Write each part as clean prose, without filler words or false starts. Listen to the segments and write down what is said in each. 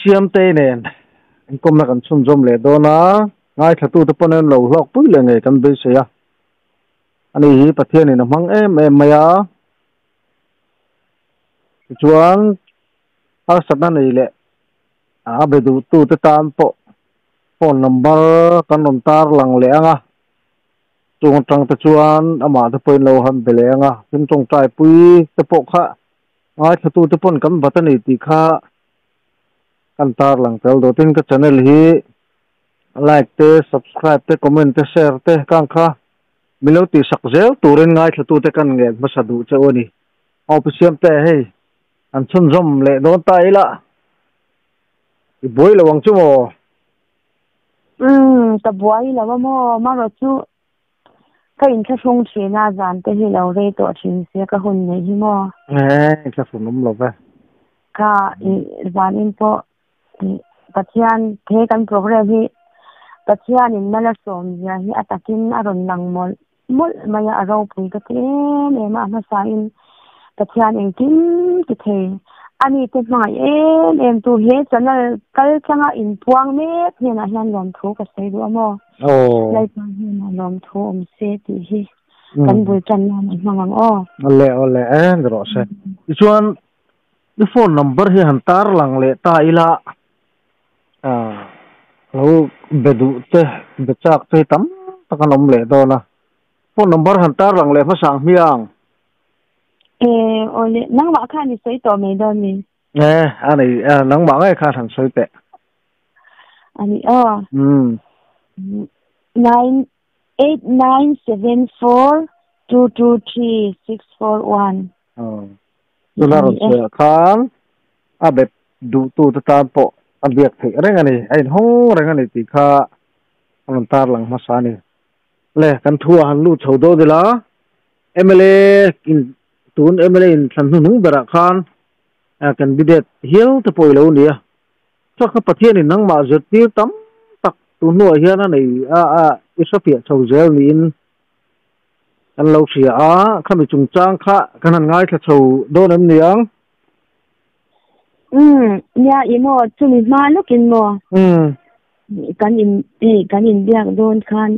Siamtei nen inkawmna kan chhunzawm leh dawn a, ngaithlatute pawn an lo hlawkpui leh ngei kan beisei a. Ani hi Pathianin a hmang em em mai a, tichuan harsatna nei leh a be duhtute tan pawh phone number kan rawn tarlang leh ang a, chung atang te chuan amah te pawhin lo han be leh ang a, thil tawngtaipui te pawh kha ngaithlatute pawn kan bat a ni tih kha kan tarlang tel dawn. Tin, ka channel hi like te, subscribe te, comment te, share te kang kha min lo tihsak zel turin ngaithlatute kan ngen hmasa duh che u a ni. Aw Pu Siamte, hei an chhunzawm leh dawn ta ila i buai lo ang chu maw? Umm, ka buai lo a maw? Marawh chu ka inthlahrung thin a, zan te hi lo rei tawh thin sia ka hun neih hi maw? Ee, inthlahrun awm lo ve. Ka i zanin pawh i Pathian he kan program hi Pathianin mal a sawm zia hi a takin a rawn lang mawlh mawlh mai a, a ropui ka ti em em a, a hmasain Pathian engkim ti thei a ni te hmangaih em em tu he channel kal tlanga inpuang mek hnenah hian lawmthu ka sawi duh a maw? Lalpa hnenah lawmthu awm se tih hi kan bul tan nan a hmang ang aw. Awle awle e ni rawh se. Tichuan i phone number hi han tar lang leh ta ila lo be duh te be chak te hi tam tak an awm leh dawn a. Phone number han tar lang leh hmasa ang hmiang. E awle nangmah khan i sawi tawh mai dawn mi? E a nei nangmah ngei khan han sawi teh. Ani aw. Umm. 9 8 9 7 4 2 2 3 6 4 1. Aw. Tuna rawn sawiah khan a be duhtute tan pawh a biak theih reng a ni, a inhawng reng a ni tih kha a rawn tarlang hmasa a ni. Le, kan thu ah han lut chho dawn ila, mla in tun mla in thlan hnuhnung berah khan candidate hial te pawh i lo ni a, chuak kha Pathianin nangmah zirtir tam tak tun hnuah hian a nei a a i hrefiah chho zel niin Kan lo hria a, khami chungchang kha kan han ngaithla chho dawn em niang? Umm, nia i maw, chumi hma lawkin maw? Umm. Kan in, hei kan inbiak dawn khan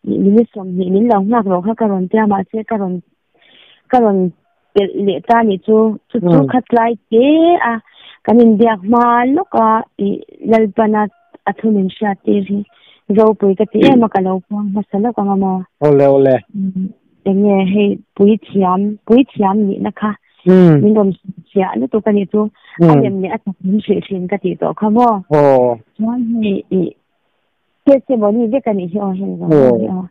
minute 20 min lo nghak rawh kha ka rawn tia mahse ka rawn ka rawn pelh leh ta nih chu, chu chu kha tlai te a kan inbiak hma lawka i Lalpana a thu min hriat tir hi ropui ka ti em a ka lo puang hmasa lawk ang a maw? Awle awle. Enge hei puithiam puithiam nihna kha min rawn hrilhfiah lutuk a nih chu a lem leh a tak min hrilh thin ka tih tawh kha maw? Chuan hei i testimony vek a nih hi aw hei zawng hi aw.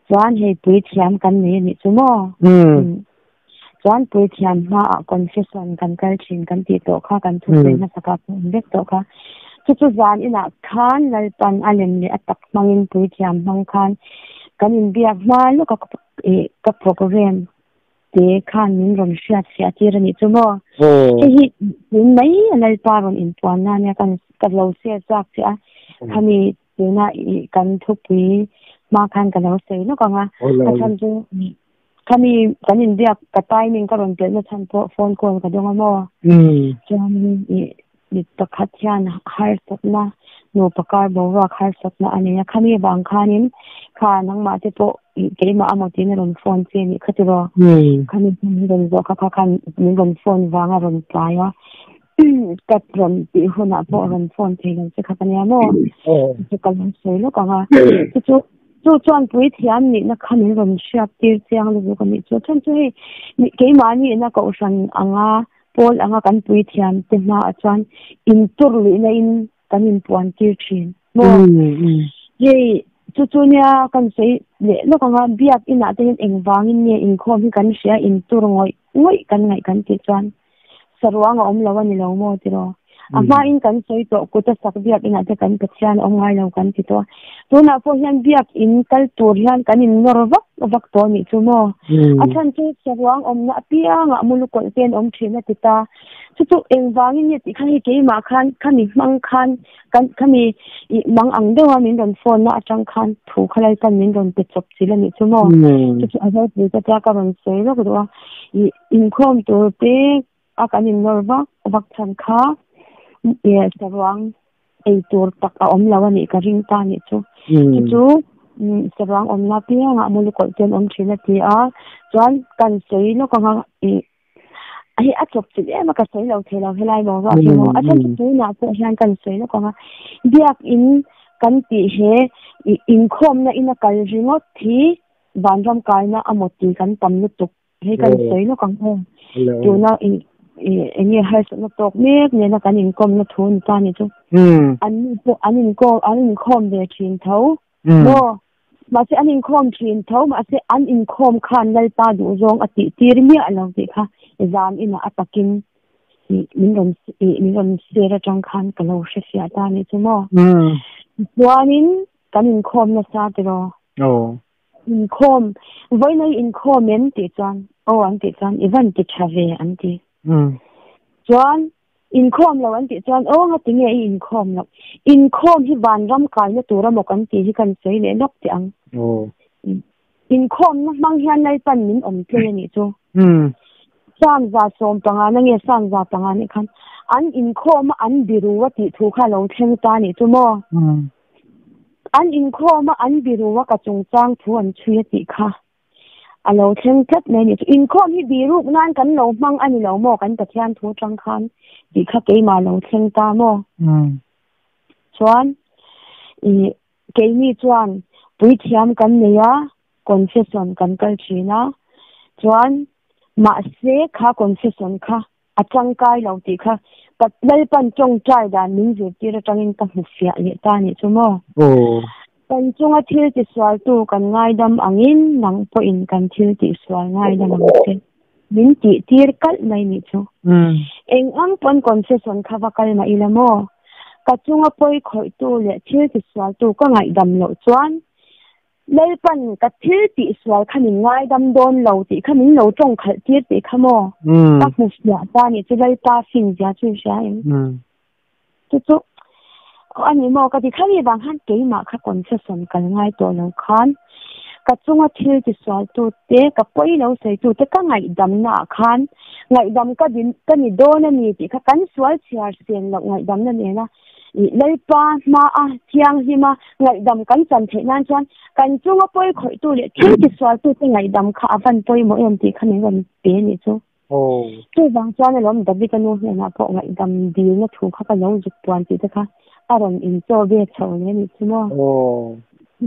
Chuan hei puithiam kan nei a nih chu maw? Chuan puithiam hmaah confession kan kal thin kan tih tawh kha kan thusawi hmasa kha pawh awm vek tawh kha. Chu chu zan inah khan Lalpan a lem leh a tak hmangin puithiam hmang khan kan inbiak hma lawk a ka program te khan min rawn hriat fiah tir a nih chu maw? Hei hi tun mai a Lalpa rawn inpuan na nia kan ka lo share chak che a khami Tuna i kan thupui hma khan ka lo sawi lawk ang a, a chhan chu khami kan inbiak ka timing ka rawn pelhna chhan pawh phone call ka dawng a maw? Chuan i mi pakhat hian harsatna nupa kar boruak harsatna a nei a, khami vang khanin kha nangmah te pawh keimah amaw tiin a rawn phone che anih kha tiraw? Khami min rawn zawh kha kha khan min rawn phone vang a rawn tlai a. Ka rawn tih hunah pawh rawn phone thei lo che kha ka nia maw? Chu ka lo sawi lawk ang a. Chu chu chu chuan puithiam nihna kha min rawn hriat tir chiang lutuk a nih chu. Chuan chu hei keimah nihna kohhran anga pawl anga kan puithiam te hmaah chuan intur luihna in kan inpuan tir thin maw? Hei chu chu nia kan sawi leh lawk ang a, biak inah te hian engvangin nge inkhawm hi kan hria intur ngawih ngawih kan ngaih kan tih chuan saruang a awm lo a ni lo maw tiraw? A hmain kan sawi tawh kut a sak biak inah te kan Pathian a awm ngai lo kan ti tawh a. Tunah pawh hian biak in kal tur hian kan in nawr vak vak tawh a nih chu maw? A chhan chu saruang awmna apiangah mulukawlh te an awm thin a ti ta. Chu chu engvangin nge tih kha hei keimah khan khami hmang khan kan khami ih mang ang deuha min rawn phone na atang khan thu kha Lalpan min rawn pe chawp chil a nih chu maw? Chu chu a ropui ka tia ka rawn sawi lawk duh a. Ih inkhawm tur te a kan innawr vak vak chhan kha Saruang ei tur tak a awm lo a nih ka ring ta nih chu. Chu chu saruang awmna piangah mulukawlh te an awm thin a ti a, chuan kan sawi lawk anga ih hei a chawp chilh em a ka sawi lo thei lo helai boruak hi maw a chhan chu tunah pawh hian kan sawi lawk anga biakin kan tih he ih inkhawmna ina kal ringawt hi vanram kaina a maw tih kan tam lutuk. Hei kan sawi lawk ang aw. Tuna eng nge harsatna tawk mek nena kan inkawmna thu ni ta ni chu. An ni pawh an inkawm an inkhawm ve thin tho. Maw? Mahse an inkhawm thin tho mahse an inkhawm khan Lalpa duhzawng a tih tir miah lo tih kha zan inah a takin min rawn min rawn share atang khan ka lo hre fiah ta ni chu maw. Tichuanin kan inkhawm nasa tiraw. Inkhawm, vawiin ai inkhawm em tih chuan, aw an tih chuan i van ti tha ve an ti. Chuan inkhawm lo an tih chuan aw nga tinge i inkhawm loh? Inkhawm hi vanram kaina tur amaw kan tih hi kan sawi leh lawk teh ang. Inkhawmna hmang hian Lalpan min awm tlei a nih chu. Psalm 75 na nge Psalm 105 nih khan an inkhawm a an biru a tih thu kha lo thleng ta a nih chu maw? An inkhawm a, an biru a ka chungchang thu an chhui a tih kha a lo thleng tlat mai a ni. Chu inkhawm hi biruk nan kan lo hmang a ni lo maw kan Pathian thu atang khan tih kha keimah lo thleng ta maw? Chuan ih keini chuan puithiam kan nei a, confession kan kal thin a, chuan mahse kha confession kha A tangkai lo tih kha Lalpan tawngtai dan min zirtir atangin ka hmu fiah leh ta nih chu maw? Kan chunga thil tisualtu kan ngaidam angin nang pawhin kan thil tihsual ngaidam ang che. Min tihtir kalh mai nih chu. Eng ang pawn confession kha va kal mah ila maw? Ka chunga pawi khawihtu leh thil tisualtu ka ngaihdam loh chuan Lalpan ka thil tih sual kha min ngaidam dawn lo tih kha min lo tawng khalh tir tih kha maw? Ka hmu fiah ta nih chu Lalpa fin zia chu i hria em? Chu chu a ni maw ka ti kha mi vang khan keimah kha confession kal ngai tawh lo khan ka chunga thil ti sual tu te ka pawi lo sawi tu te ka ngaihdam na ah khan ngaihdam ka din ka ni dawn a ni tih kha kan sual chhiar sen loh ngaihdam na nena I Lalpa hmaa thianghlima ngaihdam kan chan theih nan chuan kan chunga pawi khawihtu leh thil tisualtute ngaihdam kha a van pawimawh em tih kha min rawn pe a nih chu. Chuvang chuan alawm David-a nu hnenah pawh ngaihdam dilna thu kha ka lo zuk puan tih te kha a rawn inchaw ve chho leh a nih chu maw.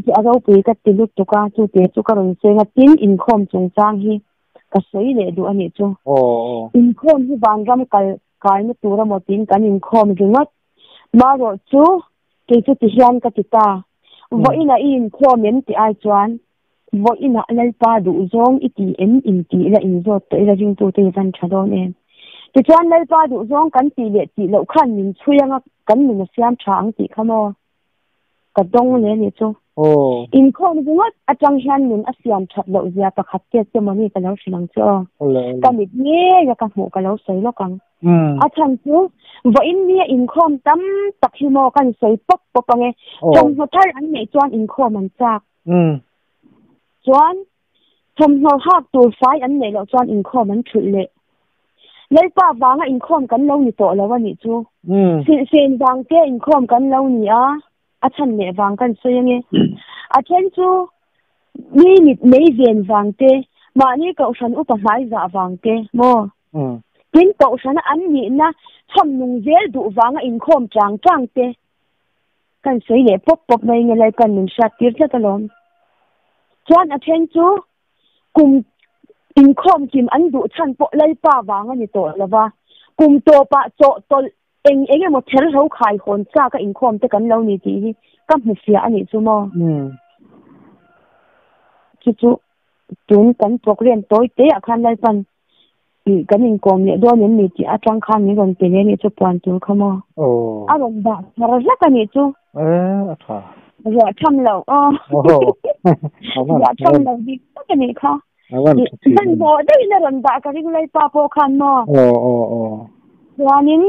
Chu a ropui ka ti lutuk a, chu te chu ka rawn seng a, tin inkhawm chungchang hi ka sawi leh duh a nih chu. Inkhawm hi vanram kal Kaina tur amaw tiin kan inkhawm ringawt. Marawh chu kei chu ti hian ka ti ta. Vawiinah i inkhawm em tih ai chuan vawiinah Lalpa duh zawng i ti em intih la inzawt tawh ila ringtute i van tha dawn em. Tichuan Lalpa duh zawng kan tih leh tih loh khan min chhui anga kan nun a siam tha ang tih kha maw? Ka dawng leh a nih chu. Inkhawm ringawt atang hian nun a siam that loh zia pakhat chet che mawni ka lo hrilh ang che aw. Ka mit ngei a ka hmuh ka lo sawi lawk ang. A chhan chu vawiin nia inkhawm tam tak hi maw kan sawi pawp pawp ang e. Thawmhnaw thar an neih chuan inkhawm an chak. Chuan Thawmhnaw hak tur fai an neih loh chuan inkhawm an thulh leh. Lalpa vanga inkhawm kan lo ni tawh lo a nih chu. Silhfen vang te inkhawm kan lo ni a, a chhan leh vang kan sawi ange. A then chu mi mit mei ven vang te, mahni kohhran upa hmaizah vang te maw? Tin, kohhrana an nihna chhawm nung zel duh vanga inkhawm chang chang te. Kan sawi leh pawp pawp mai nge Lalpan min hriat tir tlat alawm. Chuan a then chu kum inkhawm kim an duh chhan pawh Lalpa vang a ni tawh lova, kum tawpah chawh tawlh eng eng emaw therhlo khai hawn chak a inkhawm te kan lo ni tih hi ka hmu fiah a nih chu maw. Chu chu tun kan programme tawi te ah khan Lalpan Ih, kan inkawm leh dawn em ni tih atang khan min rawn pe leh a nih chu puan tur kha maw? Aw. A rawn dah thar hlek a nih chu. E, a tha. Ruah tham lo, aw. Aw. Ruah tham lo dik tak a nih kha. A van tha thin. Hmanhmawh deuhin a rawn dah ka ring Lalpa pawh khan maw? Aw, aw, aw. Chuanin,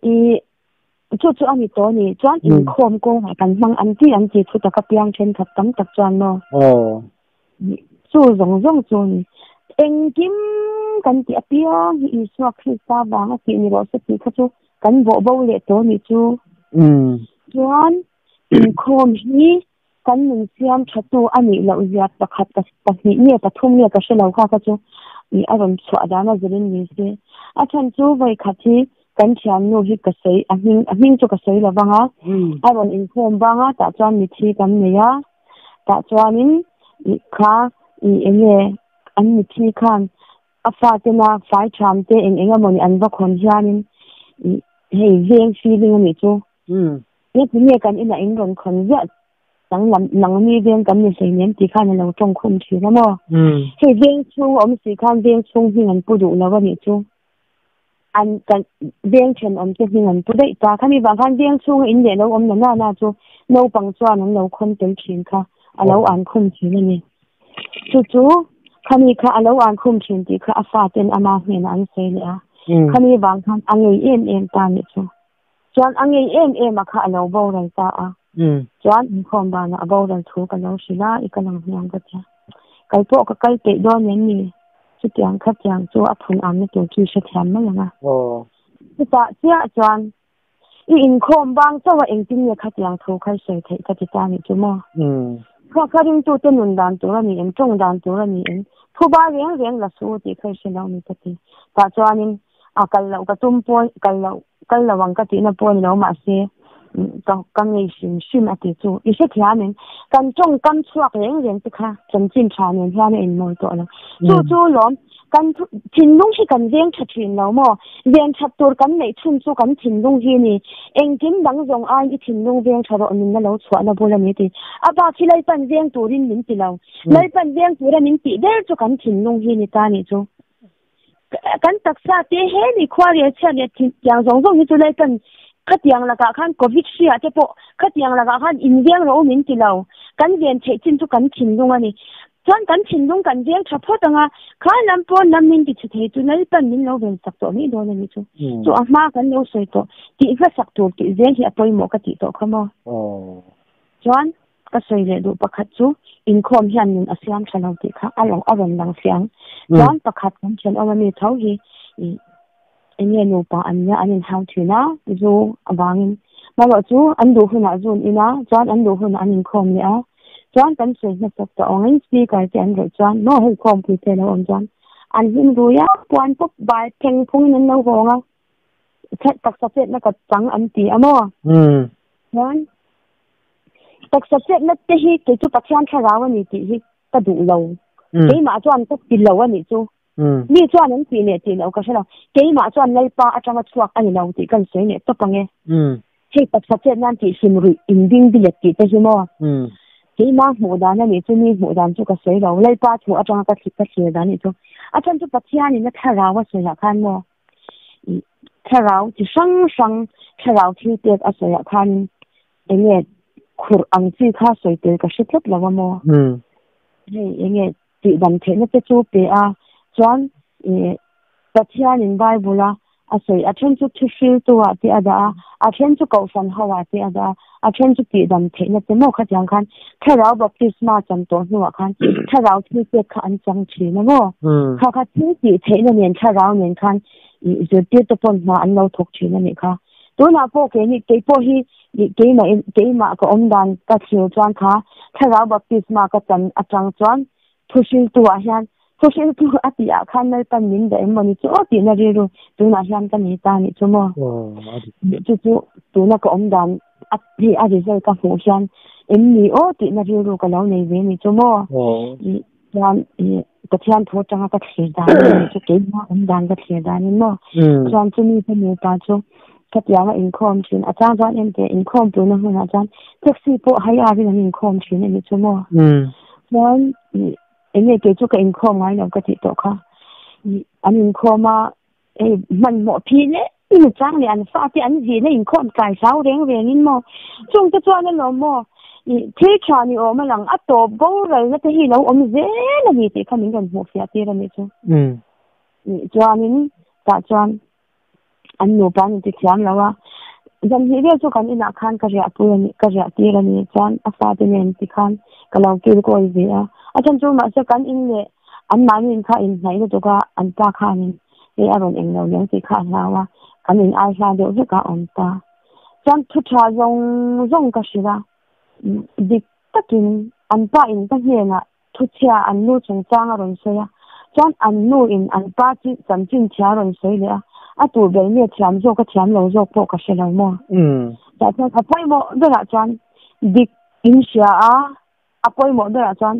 ih, chu chu a ni tawh a ni. Chuan inkhawm kawngah kan hmang an ti an ti thu taka piang thenkhat tam tak chuan maw? Aw. Chu zawng zawng chu a ni. Engkim kan tih apiang hi Isua Krista vang a tih ni rawh se tih kha chu Kan bawh bo leh tawh nih chu. Chuan inkhawm hi kan nun siam thatu a nih loh zia pakhat pahnih nge pathum nge ka hre lo kha kha chu ih a rawn chhuah dan a zirin ni se. A chhan chu vawi khat hi kan thiannu hi ka sawi a hming a hming chu ka sawi lo vang a, a rawn inkhawm vang a tah chuan mithi kan nei a, tah chuanin ih kha ih eng nge an mithi khan a fatena fai tham te eng eng emawni an va khawn hianin ih hei veng feeling a nih chu. Nge tinge kan inah in rawn khawn ziah dang lam nangni veng kan ni hleinem tih khan a lo tawng khum thin a maw? Hei veng chhung a awm si khan veng chhung hming an pu duh lo a nih chu. An kan veng thenawm te hming an pu daih ta. Khami vang khan veng chhunga in leh lo awm na na na chu naupang chuan an lo khawn tel thin kha a lo an khum thin a ni. Chu chu khami kha a lo an khum thin tih kha a faten ama hnenah an sawi leh a. Khami vang khan a ngei em em ta nih chu. Chuan a ngei em em a kha a lo boral ta a. Chuan inkhawm danah a boral thu ka lo hrilh a, i ka lang hniam ka tia. Kal pawh ka kal peih dawn em ni? Chutiang khatiang chu a phun amna tur chu i hrethiam mai ang a. Chutah chiah chuan i inkhawm bang chauh a engtin nge khatiang thu kha i sawi theih ka ti ta nih chu maw? Kha kha ringtute nun dan tur a ni em? Tawng dan tur a ni em? Thuba reng reng la su tih kha i hre lo ni ka ti. Tah chuanin a kal loh ka tum pawh kal loh kal lo ang ka tihna pawh a ni lo mahse ka ka ngei hrim hrim a ti chu i hrethiam em kan tawngkam chhuak reng reng te kha chanchin tha nen hian a inmawi tawh lo chu chu lawm kan thinlung hi kan veng tha thin lo maw ven that tur kan neih chhun chu kan thinlung hi ni engkim dang zawng aiin i thinlung veng tha rawh nunna lo chhuahna bul a ni ti a bak hi Lalpan veng turin min ti lo Lalpan veng tura min tih ber chu kan thinlung hi ni ta nih chu. Kan taksa te he ni khua rel chhiat leh tiang zawng zawng hi chu Lalpan khatiang lakah khan Covid hriah te pawh khatiang lakah khan inveng rawh u min ti lo. Kan ven theih chin chu kan thinlung a ni. Chuan kan thinlung kan veng tha phawt ang a, kha lam pawn lam min ti chhe thei chu Lalpan min lo ven sak tawh mai dawn a ni chu. Chu a hma kan lo sawi tawh tih hmasak tur tih zel hi a pawimawh ka tih tawh kha maw. Chuan Ka sawi leh duh pakhat chu inkhawm hian nun a siam tha lo tih kha a lo a rawn lang fiang. Chuan pakhat kan thenawm ami tho hi ih eng nge nupa an nia an inhau thin a zu avangin marawh chu an duh hunah zu an in a chuan an duh hunah an inkhawm leh a chuan kan sawi hmasak tawh angin speaker te an rawih chuan maw hei khawmpui te a lo awm chuan an hlim rui a puan pawp bar theng phungin an lo hawng a taksa chetna ka chang an ti a maw chuan Taksa chetna te hi kei chu Pathian thlarau a ni tih hi ka duh lo. Keimah chuan ka ti lo a nih chu. Mi chuan an tih leh tih loh ka hre lo. Keimah chuan Lalpa atanga chhuak a ni lo tih ka insawi leh tawp ang e. Hei taksa chet nan tih hlim ruih inbing bilet tih te hi maw? Keimah hmuh dan a nih chu mi hmuh dan chu ka sawi lo. Lalpa thu atanga ka thlir dan a nih chu. A chhan chu Pathianin a thlarau a sawiah khan maw? Thlarau chi hrang hrang thlarau thil pek a sawiah khanin eng nge khurh ang chi kha sawi tel ka hre tlat lo a maw? Hei eng nge tihdam theihna te chu pe a, chuan ih Pathianin Bible a a sawi a then chu thu hriltu ah te a dah a, a then chu kohhran ho ah te a dah a, a then chu tihdam theihna te maw khatiang khan thlarau baptisma chan tawh hnuah khan thlarau thil pek kha an chang thin a maw? Kha kha thil tih theihna nen thlarau nen khan ih zirtir te pawn hna an lo thawk thin a nih kha. Tunah pawh keini kei pawh hi keimah in keimah ka awm dan ka thlir chuan kha thlarau baptisma ka chan atang chuan thuhriltu ah hian thuhriltu a tih ah khan Lalpan min dah em mawni chu aw tihna rilru tunah hian ka nei ta nih chu maw chu chu tuna ka awm dan a hei a result ka hmuh hian em ni aw tihna rilru ka lo nei ve nih chu maw Chuan ih Pathian thu atanga ka thlir dan in chu keimah awm dan ka thlir dan in maw. Chuan chumi ka nupa chu khatianga inkhawm thin a chang chuan em teh inkhawm puina hmunah chuan taxi pawh hai arin an inkhawm thin a nih chu maw. Chuan ih eng nge kei chu ka inkhawm ngai lo ka tih tawh kha. Ih an inkhawm a hei hmanhmawh phi leh mi chang leh an fate an zin a inkhawm tlai hlau reng reng in maw chungte chuan alawm maw ih thil tha ni awm a lang a tawp boralna te hi lo awm zel a ni tih kha min rawn hmuh fiah tir a nih chu ih chuanin tah chuan an nupa an inti thiam lo a zan hnih vel chu kan inah khan ka riah pui a ni ka riah tir a ni chuan a fate nen tikhan ka lo kil kawi ve a a chhan chu mahse kan in leh Anmahni in kha inhnaih lutuk a, an pa khanin hei a rawn eng lo liang tih kha a hlau a. Kan in ai hla deuh vek a awm ta. Chuan thu tha zawng zawng ka hrilh a, dik takin an pa in ka hnenah thu chhia an nu chungchang a rawn sawi a, chuan an nu in an pa chi chanchin chhia a rawn sawi leh a, a tur ber nge thiam zawk a thiam lo zawk pawh ka hre lo maw. Tah chuan a pawimawh berah chuan dik in hria a, a pawimawh berah chuan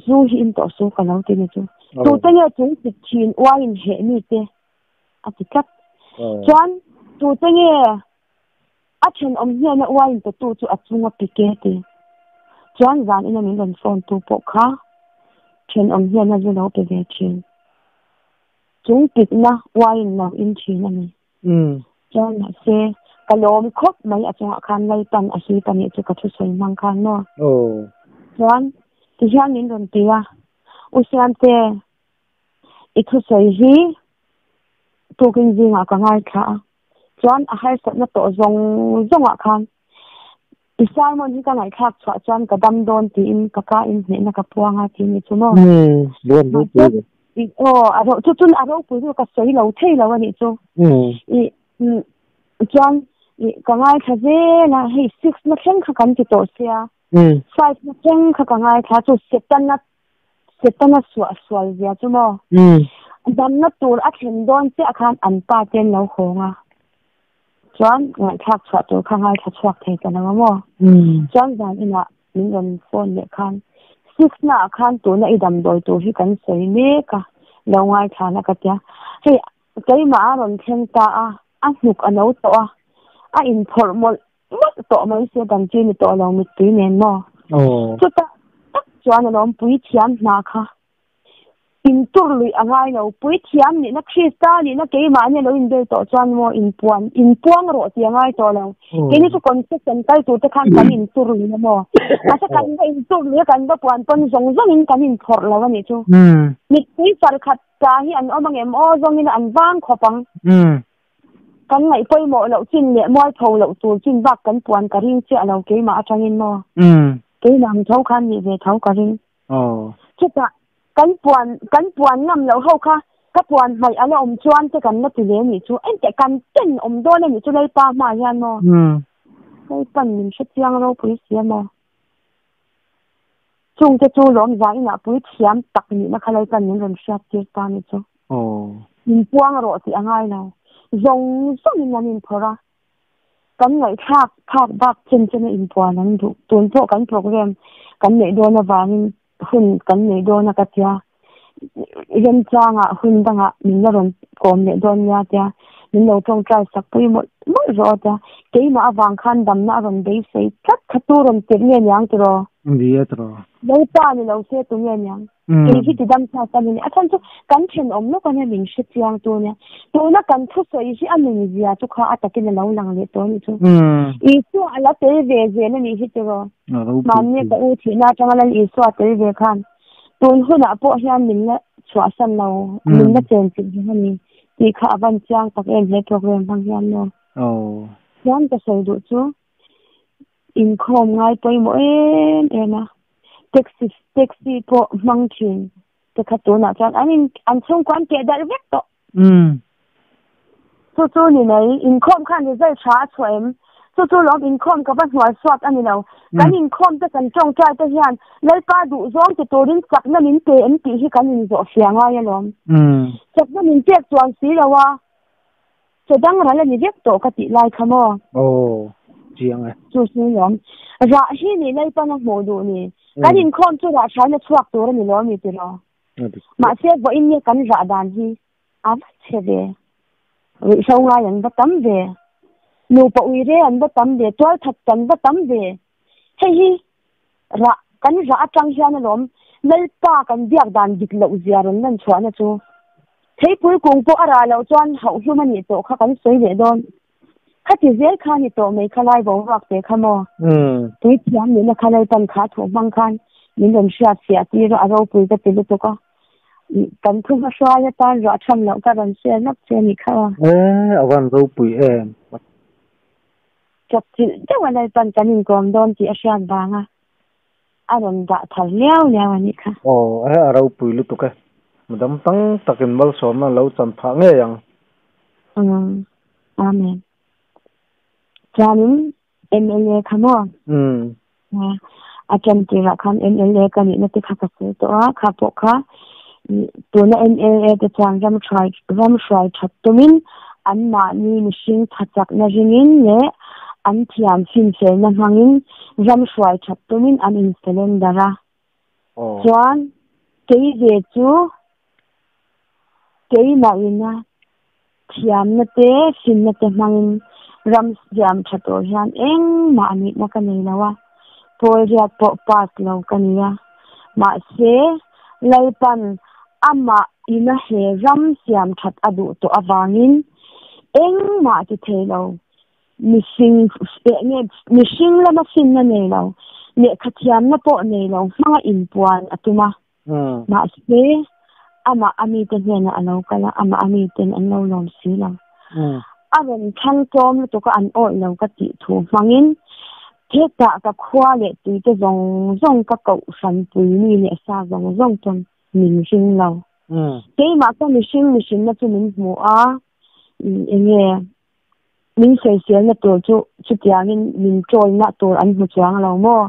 zu hi in tawh su ka lo ti ni chu. Tute nge chung chik thin uaiin heh mi te a ti tlat. Chuan tute nge a thenawm hnena uaiin petu chu a chunga pike ti. Chuan zan ina min rawn phone tu pawh kha thenawm hnena zu lo pe ve thin. Chung pikna uaiin lo in thin a ni. Chuan mahse ka lawm khawp mai a chungah khan Lalpan a hip a nih chu ka thusawi hmang khan maw. Chuan tihian min rawn ti a, U Siamte, i thusawi hi tukin zingah ka ngaithla a, chuan a harsatna tawh zawng zawngah khan i sermon hi ka ngaihthlak chhuah chuan ka dam dawn tiin ka ka in hnehna ka puang a ti ni chu maw. Aw, chu chun a ropui chu ka sawi lo thei lo a nih chu. I chuan ka ngaithla zel a, hei 6 na thleng kha kan ti tawh sia. 5 na thleng kha ka ngaithla chu Setana Setana suah sual zia chu maw. Damna tur a thlen dawn chiah khan an pa te an lo hawng a. Chuan ngaihthlak chhuah tur kha ngaithla chhuak thei ta lo a maw. Chuan zan inah min rawn phone leh khan 6 na ah khan tuna i damdawi tur hi kan sawi mek a, lo ngaithla na ka tia. Hei keimah a rawn thleng ta a, a hnuk a no tawh a, a inphawrh mawlh mawlh tawh mai sia dam chi ni tawh lo mittui nen maw. Chutah tak chuan a lawm puithiam hna kha intur luih a ngai lo. Puithiam nihna Krista nihna keimahni a lo inbel tawh chuan maw inpuan inpuang rawh tih a ngai tawh lo. Keini chu confession kal tur te khan kan intur luih a maw. Mahse kan va intur luih a kan va puan pawn zawng zawngin kan inphawrh lo a nih chu. Mittui sarkhat ta hi an awm angem aw zawngin an vang khawp ang. Kan ngaih pawimawh loh chin leh mualpho loh tur chin bak kan puan ka ring chiah lo keimah atangin maw. Keimah ang tho khan nih ve tho ka ring. Chutah kan puan kan puan ngam loh ho kha ka puan hmaih a la awm chuan te kan la ti ve anih chu engteh kan ten awm dawn anih chu Lalpa hmaah hian maw. Lalpan min hrechiang ropui si a maw. Chungte chu lawm za inah pui thiam tak nihna kha Lalpan min rawn hriat tir ta ni chu. Min puang rawh tih a ngai lo. Zawng zawngin an inphawrh a. Kan ngaihthlak phak bak chen chen a inpuan an duh. Tun pawh kan program kan neih dawn avangin hun kan nei dawn a ka tia. Remchangah hun dangah min la rawn kawm leh dawn nia tia min lo tawngtai sak pui mawlh mawlh rawh tia keimah avang khan damna a rawn beisei tlat kha tu rawn tirh nge niang tiraw? Ni e tiraw. Lo pa ni lo se tu nge niang? Kei hi ti dam chak ka ni a chhan chu kan thenawm lawk ania min hre chiang tu nia tuna kan thusawi hi a nun zia chu kha a takin a lo lang leh tawh anih chu. Isua a la tel ve zel anih hi tiraw? Mahni ka u thihna atanga Lal Isua tel ve khan Tun hunah pawh hian min la chhuahsan lo, min la chen chilh reng a ni tih kha a van chiang tak em he program hmang hian maw. Chuan ka sawi duh chu inkhawm ngai pawimawh em em a, taxi taxi pawh hmang thin te kha tunah chuan an in an chhungkua an keh darh vek tawh. Chu chu ni mai, inkhawm khan result tha a chhuah em? Chu chu lawm inkhawm ka va hnual suak a ni lo. Kan inkhawm te kan tawngtai te hian Lalpa duh zawng ti turin chakna min pe em tih hi kan inzawh fia ngai alawm. Chakna min pek chuan si lo a, che dang ral a ni vek tawh ka tih lai kha maw? Aw, chiang e. Chu chu lawm. Rah hi ni Lalpan a hmuh duh ni. Kan inkhawm chu rah thain a chhuak tur a ni lawm i tiraw? Mahse vawiin nge kan rah dan hi a va chhe ve. Ruihhlo ngai an va tam ve. Nupa uire an va tam ve. Tualthat an va tam ve. Hei hi rah kan rah atang hian alawm Lalpa kan biak dan dik loh zia rawn lan chhuahna chu. Theipui kung pawh a rah loh chuan hauhhlum a nih tawh kha kan sawi leh dawn. Khati zel kha ni tawh mai kha lai boruak te kha maw? Tui thiam nihna kha Lalpan kha thu hmang khan min rawn hriat fiah tir a, a ropui ka ti lutuk a. Kan thu hmahruai atan ruah tham loh ka rawn share lawk che a nih kha aw. E, a van ropui em. Chawp chilh deuh a Lalpan kan inkawm dawn tih a hriat vanga a rawn dah thar liau liau a nih kha. Aw, e, a ropui lutuk e. Madam tang takin malsawmna lo chan phah ngei ang. Umm. Amen. Chuanin MLA kha maw? A ṭan tirah khan MLA ka nihna te kha ka sawi tawh a, kha pawh kha tuna MLA te chuan ram hruai ram hruai ṭhat tumin anmahni mihring tha chakna ringin leh an thiam finfelna hmangin ram hruai ṭhat tumin an insurrender a. Chuan kei ve chu keimah ina thiamna te finna te hmangin ram siam tha tur hian engmah nihna ka nei lo a, pawl riat pawh pass lo ka ni a. Mahse, Lalpan amah ina he ram siam that a duh tawh avangin engmah ti thei lo mihring nge mihring lama finna nei lo, lehkha thiamna pawh nei lo hmanga inpuan a tum a. Mahse, amah a mite hnenah a lo kal a, amah a miten an lo lawm si lo. A rawn thlang tlawm lutuk a, an awih lo ka tih thu hmangin hetah ka khua leh tuite zawng zawng ka kohhran pui mi leh sa zawng zawng pawn min ring lo. Keimah ka mihring mihrinna chu min hmu a, enge min sawiselna tur chu chutiangin min tawlna tur an hmu chuang lo maw?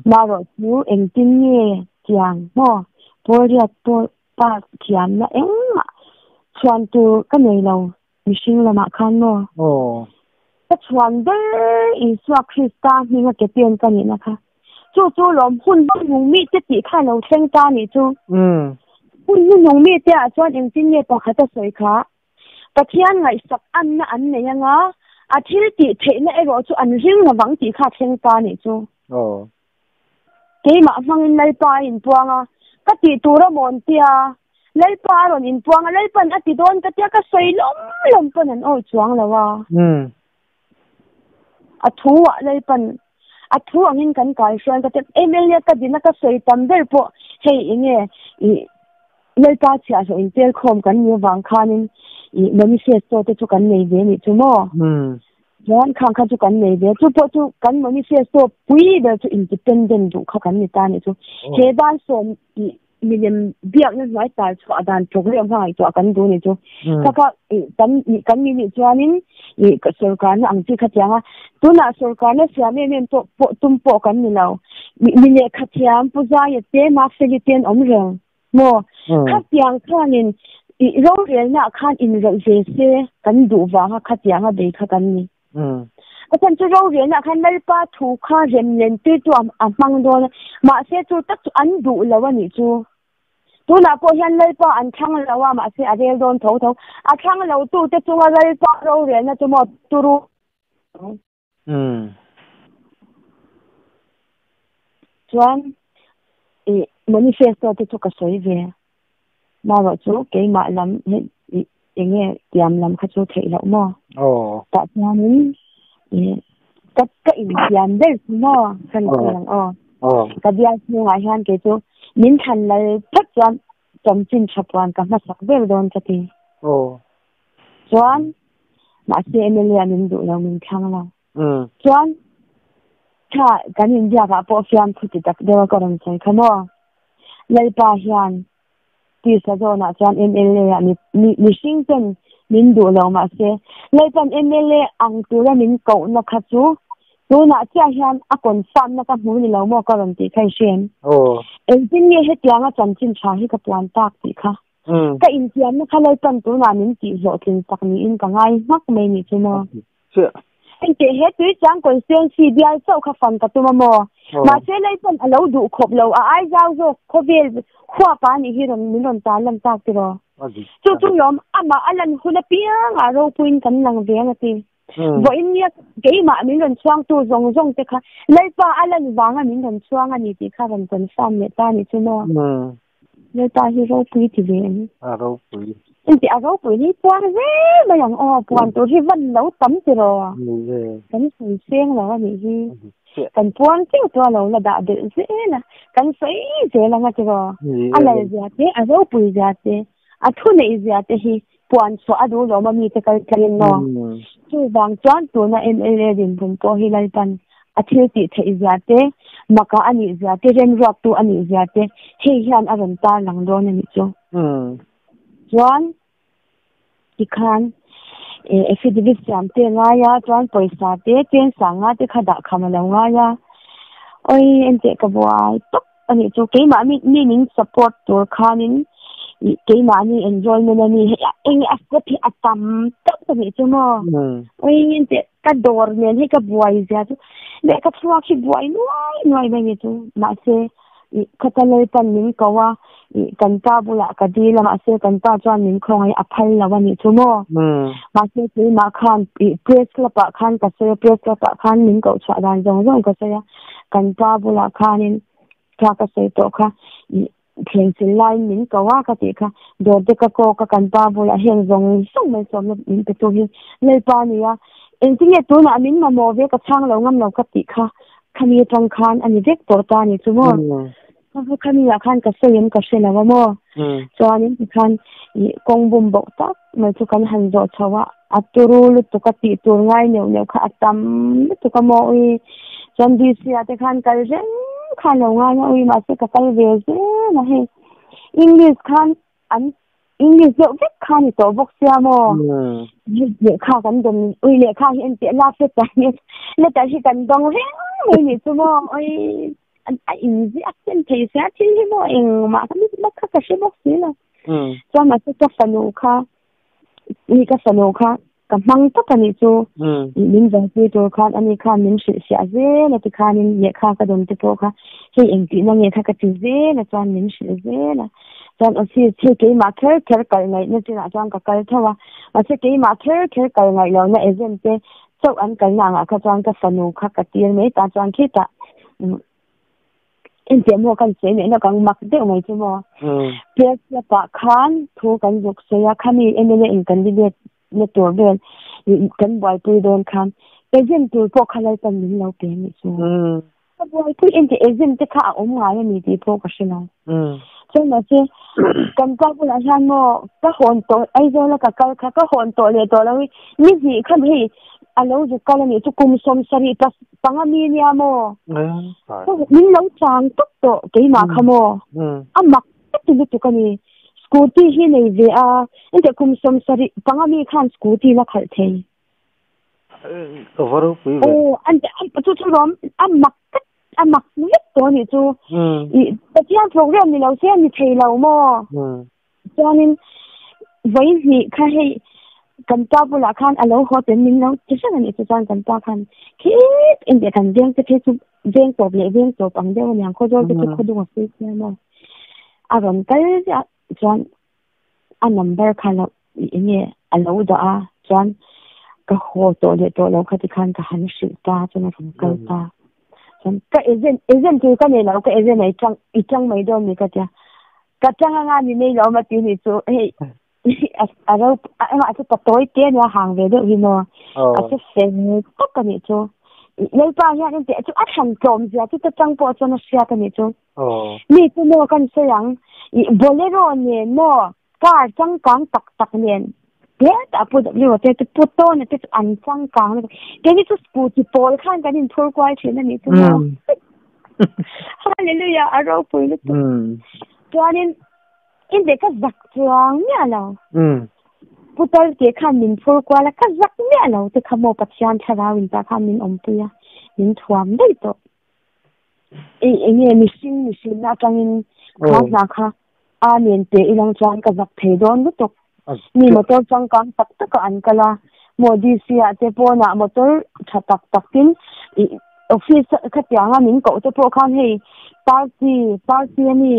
Marawh chu engtin nge tiang maw? Pawlriat pawh pa thiamna engmah chhuan tur ka nei lo mihring lamah khan maw? Ka chhuan ber Isua Krista hminga ke pen ka nihna kha. Chu chu lawm hun hnuhnung mite tih kha lo thleng ta nih chu. Hun hnuhnung mite ah chuan engtin nge pakhat a sawi kha? Pathian ngaihsak anna an nei anga, a thil tih theihna erawh chu an ring lovang tih kha a thleng ta nih chu. Keimah hmangin Lalpa a inpuang a, ka tih tur a mawn tia, Lalpa a rawn inpuang a, Lalpan a ti dawn ka tia ka sawi lawm lawm pawn an awi chuang lo a. A thu ah Lalpan a thu angin kan kai hruai ka tia, MLA ka dina ka sawi tam ber pawh hei enge ih Lalpa chhiahhlawh intel khawm kan nih avang khanin ih manifesto te chu kan nei ve nih chu maw? Chuan khang kha chu kan nei ve, chu pawh chu kan manifesto pui ber chu independent duh kha kan ni ta nih chu. He dan sawm ih milem biakna hnuai tal chhuah dan program kha ngaihtuah kan duh nih chu. Kha kha kan kan ni nih chuanin ih sorkarna ang chi kha tiang a, tunah sorkarna siam em em pawh pawh tum pawh kan ni lo. Mi lehkha thiam Pu Zaia te Mafeli te an awm reng maw? Khatiang khanin ih rorelnaah khan inrawlh ve se kan duh vanga khatianga bei kha kan ni. A chhan chu rorelnaah khan Lalpa thu kha remlen tirtu a hmang dawn a, mahse chu tak chu an duh lo a nih chu. Tunah pawh hian Lalpa an thlang lo a, mahse a rel dawn tho tho. A thlang lo tute chunga Lalpa rorelna chu maw turu. Chuan ih manifesto te chu ka sawi ve. Marawh chu keimah lam hi ih enge tiam lam kha chu theih loh maw? Tah chuanin ih ka ka intiam ber chu maw kan sawi ang aw. Ka bial chhungah hian kei chu min thlan lal phawt chuan chanchin tha puan ka hmasak ber dawn ka ti. Chuan mahse MLA ah min duh lo min thlang lo. Chuan tha kan inbiak ah pawh fiamthu ti tak deuh a ka rawn sawi kha maw. Lalpa hian tisa zawnah chuan MLA ah mi mihring ten min duh lo mahse Lalpan MLA ang tura min kohna kha chu tunah chiah hian a confirm na ka hmu ni lo maw ka rawn tih kha i hria em? Engtin nge hetianga chanchin tha hi ka puan tak tih kha. Ka intiamna kha Lalpan tunah min tih hlawhtling tak niin ka ngai hmak mai nih chu maw. Engteh he Tuichang constituency bial chauh kha fan ka tum a maw? Mahse Lalpan a lo duh khawp lo, a ai zau zawk khawvel huapa nih hi rawn min rawn tan lan tak tiraw? Chu chu lawm amah a lan hun apiangah ropuiin kan lang ve ang a ti. Vawiin nia keimah min rawn chhuangtu zawng zawng te kha Lalpa a lan vanga min rawn chhuang a ni tih kha rawn confirm leh ta nih chu maw? Lalpa hi ropui ti ve ang. A ropui. Inti a ropui hi puan zel mai ang aw, puan tur hi van lo tam tiraw. Ni e. Kan sawi seng lo a nih hi. Kan puan teuh chu a lo la dah belh zel a, kan sawi zel ang a tiraw. A lal zia te, a ropui zia te, a thu neih zia te hi puan chhuah a duh lawm a mite kal tlangin maw? Chuvang chuan tuna mla dinhmun pawh hi Lalpan a thil tih theih zia te, maka a nih zia te, remruattu a nih zia te hei hian a rawn tarlang dawn a nih chu. Chuan tikhan. Affidavit siam te ngai a chuan pawisa te chen sanga te kha dah kham alo ngai a oi enteh ka buai tawp anih chu keimah mi mi min support tur khanin ih keimahni enjoyment a ni hei eng a step hi a tam teuh ka nih chu maw oi enteh ka dawr nen hei ka buai zia chu leh ka chhuak hi buai nuai nuai mai ni chu mahse ih khata Lalpan min ko a ih kan pa bulah ka dil a mahse kan pa chuan min khawngaih a phal lo a nih chu maw mahse keimah khan ih press club ah khan ka sawi a press club ah khan min koh chhuah dan zawng zawng ka sawi a kan pa bulah khanin kha ka sawi tawh kha ih thleng chil laiin min ko a ka tih kha dawr te ka kawk a kan pa bulah heng zawng zawng mai sawmna min pe tu hi Lalpa a ni a engtinge tunah min mamawh ve ka chhang lo ngam lo ka tih kha khami atang khan a ni vek tawh ta a ni chu maw khami ah khan ka sawi em ka hre lo a maw chuanin tikhan ih kawng bum bauh tak mai chu kan han zawh chho a a turu lutuk a tih tur ngai neuh neuh kha a tam lutuk a maw ui chuan DC ah te khan kal reng khan lo ngai a ui mahse ka kal ve zel a hei English khan an English deuh vek kha ni tawh bawk sia maw lehkha kan dawm ui lehkha hi en teh lak letter hi letter hi kan dawng reng mai ni chu maw ui a inziak chen thei sia thil hi maw engmah kha mit kha ka hre bawk si lo chuan mahse ka fanu kha ni ka fanu kha ka hmang tak a nih chu min zirtir tur khan ani khan min hrilh fiah zel a tikhanin lehkha ka dawn te pawh kha hei engtihna nge kha ka ti zel a chuan min hrilh zel a chuan office hei keimah kher kher kal ngaihna chinah chuan ka kal tho a mahse keimah kher kher kal ngaih lohna agent te chauh an kalna angah kha chuan ka fanu kha ka tir mai ta chuan khitah Engtiang maw kan sawi leh lawk ang mak deuh mai chu maw. Press club ah khan thu kan zuk sawi a, khami MLA in candidate na tur vel kan buaipui dawn khan agent tur pawh kha Lalpan min lo pe anih chu. Ka buaipui engti agent te kha a awm ngai a ni tih pawh ka hre lo. Chuan mahse kan pa bulah hian maw ka hawn tawh Aizawl a ka kal kha ka hawn tawh leh tawh lo hi ni hnih kha hei a lo zuk kal anih chu kum 70 panga mi nia maw? Min lo chang tawp tawh keimah kha maw? A mak tak lutuk a ni. Scooty hi nei ve a, engtiah kum 75 mi khan scooty la khalh thei. Ka va ropui ve. Aw, chu chu lawm a mak tak a mak vek tawh a nih chu. Pathian program ni lo se a ni thei lo maw? Chuanin vawi hnih kha hei kan pa bulah khan a lo haw tel min lo ti hreng a nih chu chuan kan pa khan khit engtiah kan veng te phei chu veng tawp leh veng tawp ang deuh a niang khawzawl te chu khawdung a sawi sia maw a rawn kal ziah chuan a number kha lo eng nge a lo dah a chuan ka haw tawh leh tawh lo kha tikhan ka han hrilh ta chuan a rawn kal ta chuan ka agent agent tur ka nei lo ka agent a i tang i tang mai dawn ni ka tia Ka chang anga ni nei lo ma ti ni chu hei a ro engah chu ka tawi te ania hang ve deuh hi maw a chu fel tak a nih chu Lalpa hian engti chu a thlan tlawm zia chu ta chang pawh chuan a hriat a nih chu mi chu maw kan sawi ang bolero nen maw car changkang tak tak nen hetah pu W te chu pu Tawna te chu an changkang lutuk keini chu scooty pawl khan kan inphur kual thin a nih chu maw Hallelujah a ropui lutuk chuanin inte ka zak chuang miah lo pu Talte khan min phur kual a ka zak miah lo te kha maw Pathian thlarau in tah khan min awmpui a min thuam daih tawh eng nge mihring mihrinna atangin kha hna kha a nen pe ilang chuan ka zak thei dawn lutuk mi motor changkang tak taka an kal a maw DC ah te pawnah motor tha tak tak tin office khatianga min koh te pawh khan hei party party ani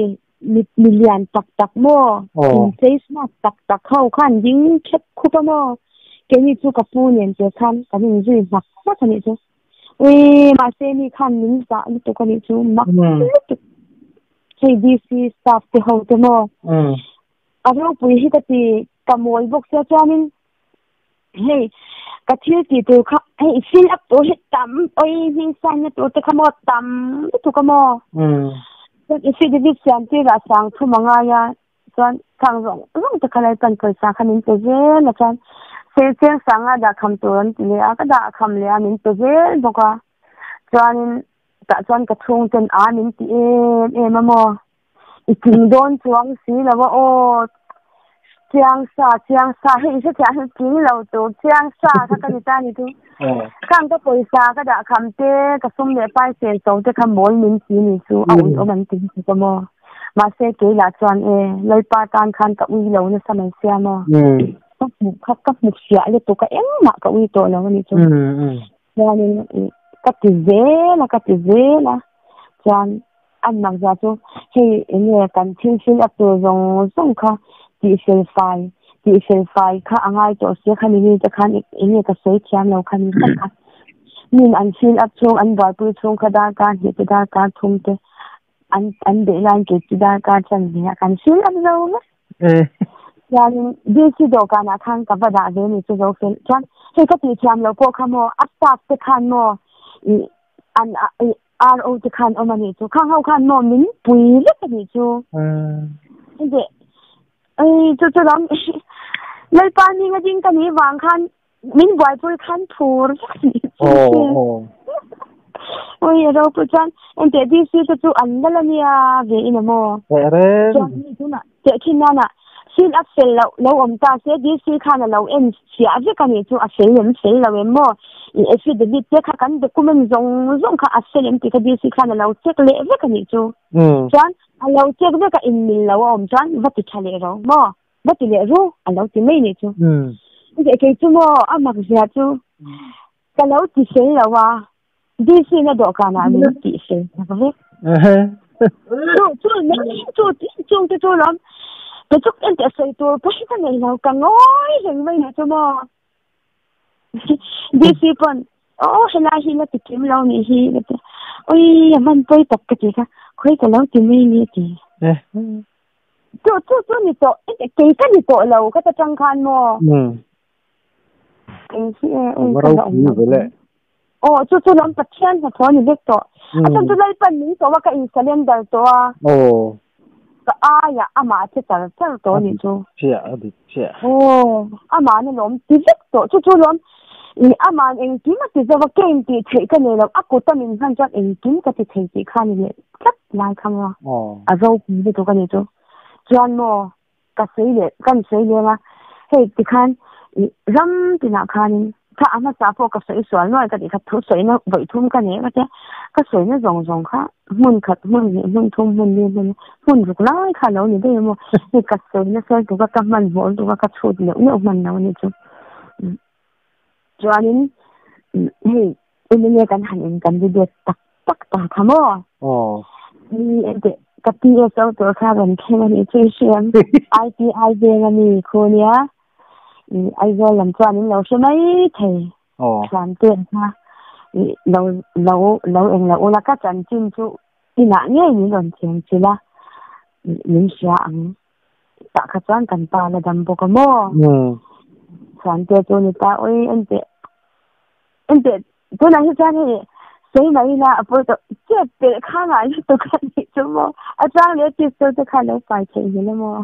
mi lian tak tak maw inchei smart tak tak ho khan ding khep khup a maw keini chu ka pu nen te khan kan inzui hmak hmak anih chu. Ui mahse mi khan min zah lutuk anih chu mak lutuk hei DC staff te ho te maw a ropui hi ka ti ka mawi bawk sia chuanin hei ka thil tih tur kha hei fill up tur hi tam oi hming sign na tur te kha maw tam lutuk a maw chuan affidavit siam tir ah sang thum a ngai a chuan khang zawng zawng te kha Lalpan pawisa kha min pe zel a chuan Sercheng sanga dah kham tur an ti leh a ka dah kham leh a min pe zel bawk a chuanin tah chuan ka chhung ten a min ti em em a maw i tling dawn chuang si lo a aw. Chiang sa chiang sa hei se chiang tling lo tur chiang sa kha ka ni ta ni chu khang ka pawisa ka dah kham te ka sum leh pai sen so te kha mawl min ti ni chu a ui awm an ti chu ka maw mahse kei lah chuan e Lalpa tan khan ka ui lo nasa mai sia maw ka hmu kha ka hmu fiah lutuk a engmah ka ui tawh lo a ni chu chuanin ka ti zel a ka ti zel a chuan An mak zia chu hei eng nge kan thil fill up tur zawng zawng kha tihfel fai tihfel fai kha a ngai tawh sia khami mi te khan eng nge ka sawi thiam lo khami tak kha min an fill up chhung an buaipui chhung kha darkar hnih te darkar thum te an an beih lai ke chu darkar chan ve a kan fill up zo vek chuanin DC dawhkanah khan ka va dah ve ni chu zo fel chuan hei ka tih thiam loh pawh kha maw a staff te khan maw ih an ih RO te khan awm a nih chu. Khang ho khan maw min pui vek a nih chu. Ente ei chu chu lam Lalpa hming a ding ka nih vang khan min buaipui khan phur vek a nih chu. Ui a ropui chuan ente DC te chu an lal a nia ve in a maw. Chuan hei tunah tehkhin nana fill up fel loh lo awm ta se DC khan a lo en fiah vek a nih chu a fel em fel lo em maw i affidavit te kha kan document zawng zawng kha a fel em tih kha DC khan a lo check leh vek a nih chu chuan a lo check vek a inmil lo a awm chuan va ti tha leh ro maw va ti leh ru a lo ti mai nih chu kei chu maw a mak zia chu ka lo ti fel lo a DC na dawhkanah min tih fel tak vek. Chu chu mai chu chung te chu lawm ka chuk en teh sawi tur pawh hi ka nei lo ka ngawi reng mai ni chu maw. DC pawn aw helai hi la ti kim lo nih hi ka ti ui a hman pawi tak ka ti kha khawi ka lo ti mai ni a ti. Chu chu chu ni tawh kei ka ni tawh lo ka ta tang khan maw. Kei hi e ui ka la awm lo. Aw chu chu lam Pathian hnathawh a ni vek tawh. A chhan chu Lalpan min tawh a ka in surrender tawh a. Aw. Ka aiah amah a che char char tawh a nih chu. Chiah a dik chiah. Aw ama'n a lawm ti vek tawh chu chu lawm ih ama'n engkim a ti zo a ke in tih theih ka nei lo a kut a min hman chuan engkim ka ti thei tih kha a ni leh tlat lai kha maw. A ropui lutuk a nih chu. Chuan maw Ka sawi leh kan sawi leng a, hei tikhan ih ram tinah khanin kha a hmasa pawh ka sawi sual nuai ka tih kha thu sawina vawi thum ka nei emaw tia ka sawina zawng zawng kha hmun khat hmun hnih hmun thum hmun li hmun hmun ruk lai kha a lo ni daih emaw hei ka sawina sawi tuk a ka hmanhmawh lutuk a ka chhut neuh neuh hman lo a nih chu chuanin hei MLA kan han in candidate tak tak ta kha maw? Aw. Ni ente ka PSO tur kha rawn thleng a nih chu i hriam. ITI veng a mi khu nia. Aizawl lam chuan in lo hre mai thei. Aw. Thiam te ang kha lo lo lo eng lo ula ka chanchin chu inah ngei min rawn cheng chilh a min hria ang. Tah kha chuan kan pa la dam bawk a maw? Thiam te chu ni ta ui ente Ente tunah hi chuan hei sawi mai ila a pawi tawh chep pelh kha ngai lutuk a nih chu maw a chang leh pistol te kha lo fai theih ngil a maw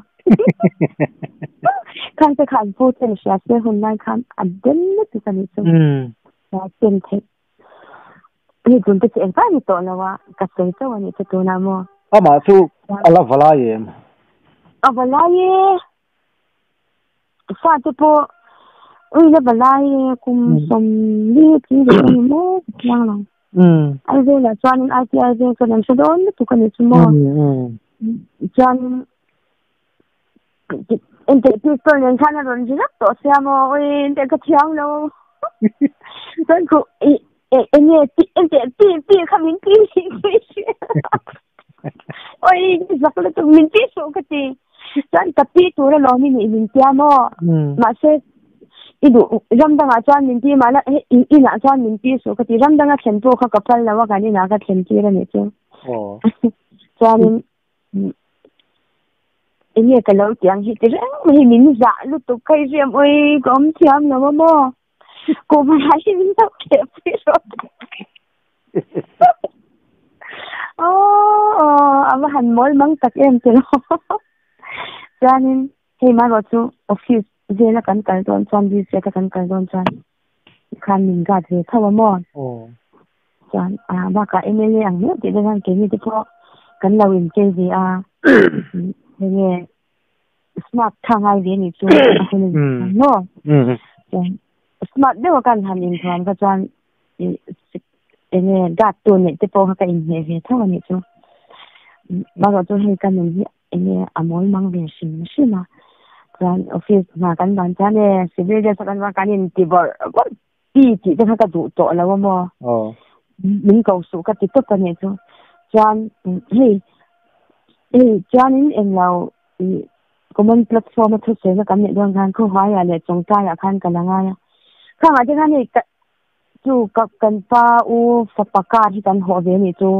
khang te kha an pu ten hria se hun lai khan a den lutuk a nih chu a chen theih hei tun te chu engmah ni tawh lo a ka sawi chauh a nih chu tunah maw Amah chu a la va lai em? A va lai e. Fa te pawh ui la va lai e kum sawmli tling ve ni maw ka thiang lo. Aizawl ah chuanin ITI veng chuan an hre dawn lutuk a nih chu maw. Chuanin engteh pistol nen khan a rawn ri rap tawh sia maw ui engteh ka thiang lo. Chuan khu ih eng nge engteh pi pi kha min pi Oi zak lutuk min pi suh ka ti. Chuan ka pi tur alawm i nih min tia maw? Mahse i duh ram dangah chuan min pi mahla hei in inah chuan min pi suh ka ti. Ram danga thlen pawh kha ka phal lo a kan inah ka thlen tir a nih chu. Chuanin eng nge ka lo ti ang hi ti reng mai hi min zah lutuk kha i hriam ui ka awm thiam lo a maw? Kum ah hi min lo kheh pui rawh. Aww a va han mawl mang tak em ti lo. Chuanin hei marawh chu office vela kan kal dawn chuan BZ a kan kal dawn chuan khan min guard ve tho a maw. Chuan a bakah MLA ang meuh tih te chuan keini te pawh kan lo inchei ve a. Enge. smart kha ngai ve ni chu a hun no. Smart deuh kan han in thuam ka chuan enge gat tu nei te pawh kha ka in hne ve tho ani chu. Bakah chu hei ka nun hi enge a mawl mang ve hrim hrim a. Chuan office hna kan ban chuan e civil dress a kan ban kan in ti bawrh bawrh ti tih te kha ka duh tawh lo a maw. Min ko suh ka ti tawp a nih chu. Chuan hei hei chuanin englo ih common platform a thusawi na kan neih dawn khan khawhaiah leh chawngtlaiah khan ka la ngai a. Khangah te khan hei ka chu ka kan pa u fapa car hi kan hawh ve nih chu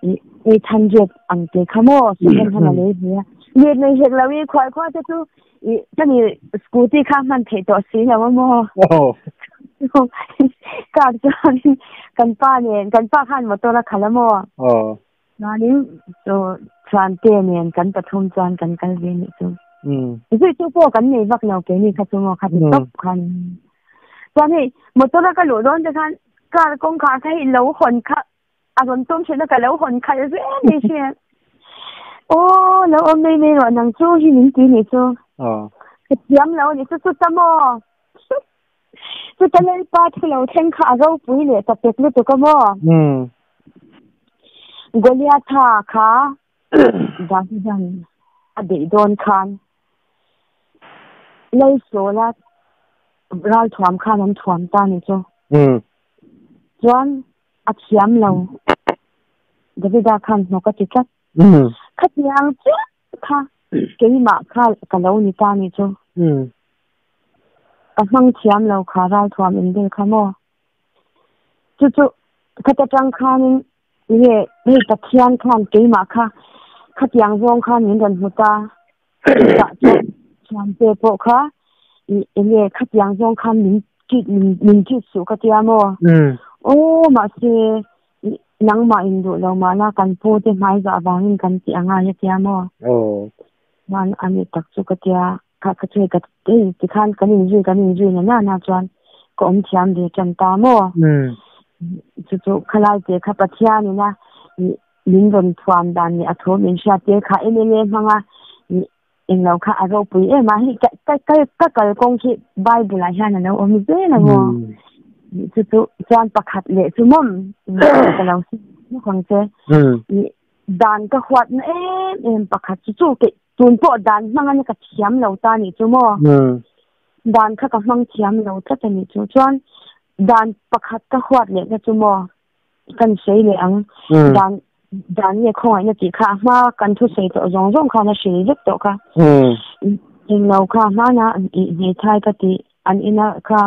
ih 800 ang te kha maw second hand a lei ve a. Let nei hek lo i khuai khuai te chu ih ka ni scooty kha hman theih tawh si lo a maw. Car chuan kan pa nen kan pa khan motor a khalh a maw. Chuanin chu Chhuante nen kan pathum chuan kan kal ve nih chu. Zui chu pawh kan nei vak lo keini kha chu maw khati tawp khan. Chuan hei motor a ka luh dawn te khan car kawngkhar kha hei lo hawn kha a rawn tum thin a ka lo hawn khalh zel mai hria. Aw lo awm mai mai rawh nang chu hi min ti nih chu. Ka thiam lo a nih chu chuta maw. Chuta Lalpa thu lo thleng kha a ropui leh ta pek lutuk a maw? Goliatha kha Davidan a beih dawn khan Lalsawla ralthuam khan an thuam ta ni chu. Chuan a thiam lo Davida khan hnawk a ti tlat. Khatiang chiah kha keimah kha ka lo ni ta ni chu. Ka hmang thiam lo kha ralthuam inbel kha maw? Chu chu khata tang khanin nge hei Pathian khan keimah kha khatiang zawng khan min rawn hmu ta. Chutah chuan thiante pawh kha enge khatiang zawng khan min treat min treat suh ka tia maw? Aw mahse nangmah in duh lo mahla kan pu te hmaizah vangin kan tih a ngai a tia maw? Chuan a ni tak chu ka tia. Kha ka chu hei ka hei tikhan kan inzui kan inzui na na na chuan ka awm thiam ve tan ta maw? Chu chu khalai te kha Pathianin a min rawn thuam dan leh a thu min hriat tir kha MLA hmanga englo kha a ropui em a, hei ka ka ka kalkawng khi Bible ah hian a lo awm zel a maw? Chu chu chuan pakhat leh chu mawm ka lo sawi lawk ang che. Dan ka huatna em em pakhat chu chu keih Tun pawh dan hmang ania ka thiam lo ta nih chu maw? Dan kha ka hmang thiam lo tlat a nih chu. Chuan dan pakhat ka huat lehna chu maw? Kan sawi leh ang. Dan dan nge khawngaihna tih kha a hma kan thusawi tawh zawng zawng khan a hril vek tawh kha. Englo kha hmana ih hmeithai ka tih an ina kha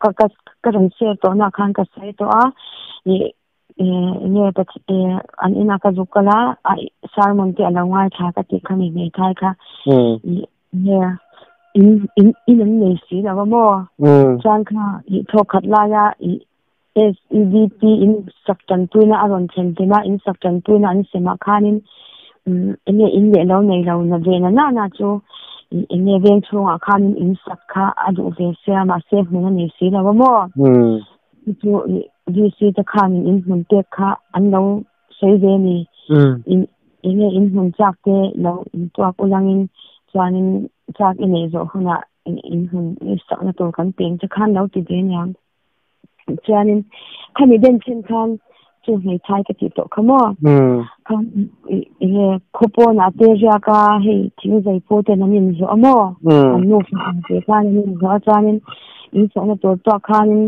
ka ka ka rawn share tawhna khan ka sawi tawh a. Ih Nge an inah ka zuk kal a, a sermon te a lo ngaithla ka tih kha mi hmeithai kha. Nge in in in an nei si lo a maw? Chuan kha i thawk khat laia i SEDP in sak tanpuina a rawn thlen hlim a, in sak tanpuina an semah khanin enge in leh lo nei lo na ve na na na chu enge veng chhungah khanin in sak kha a duh ve sia mahse hmun a nei si lo a maw? Chu chu VC te khanin in hmun pek kha an lo sawi ve a ni. In enge in hmun chak te lo in tuak ulangin chuanin chak i neih zawh hunah in hmun i sakna tur kan peng che khan lo ti ve aniang. Chuanin khami den thlen khan chu hmeithai ka tih tawh kha maw? Khan enge khawpawnah te riak a hei thing zai pawh ten an inhlawh a maw? An nu fapa te khan an inhlawh a chuanin in sawhna tur tuak khanin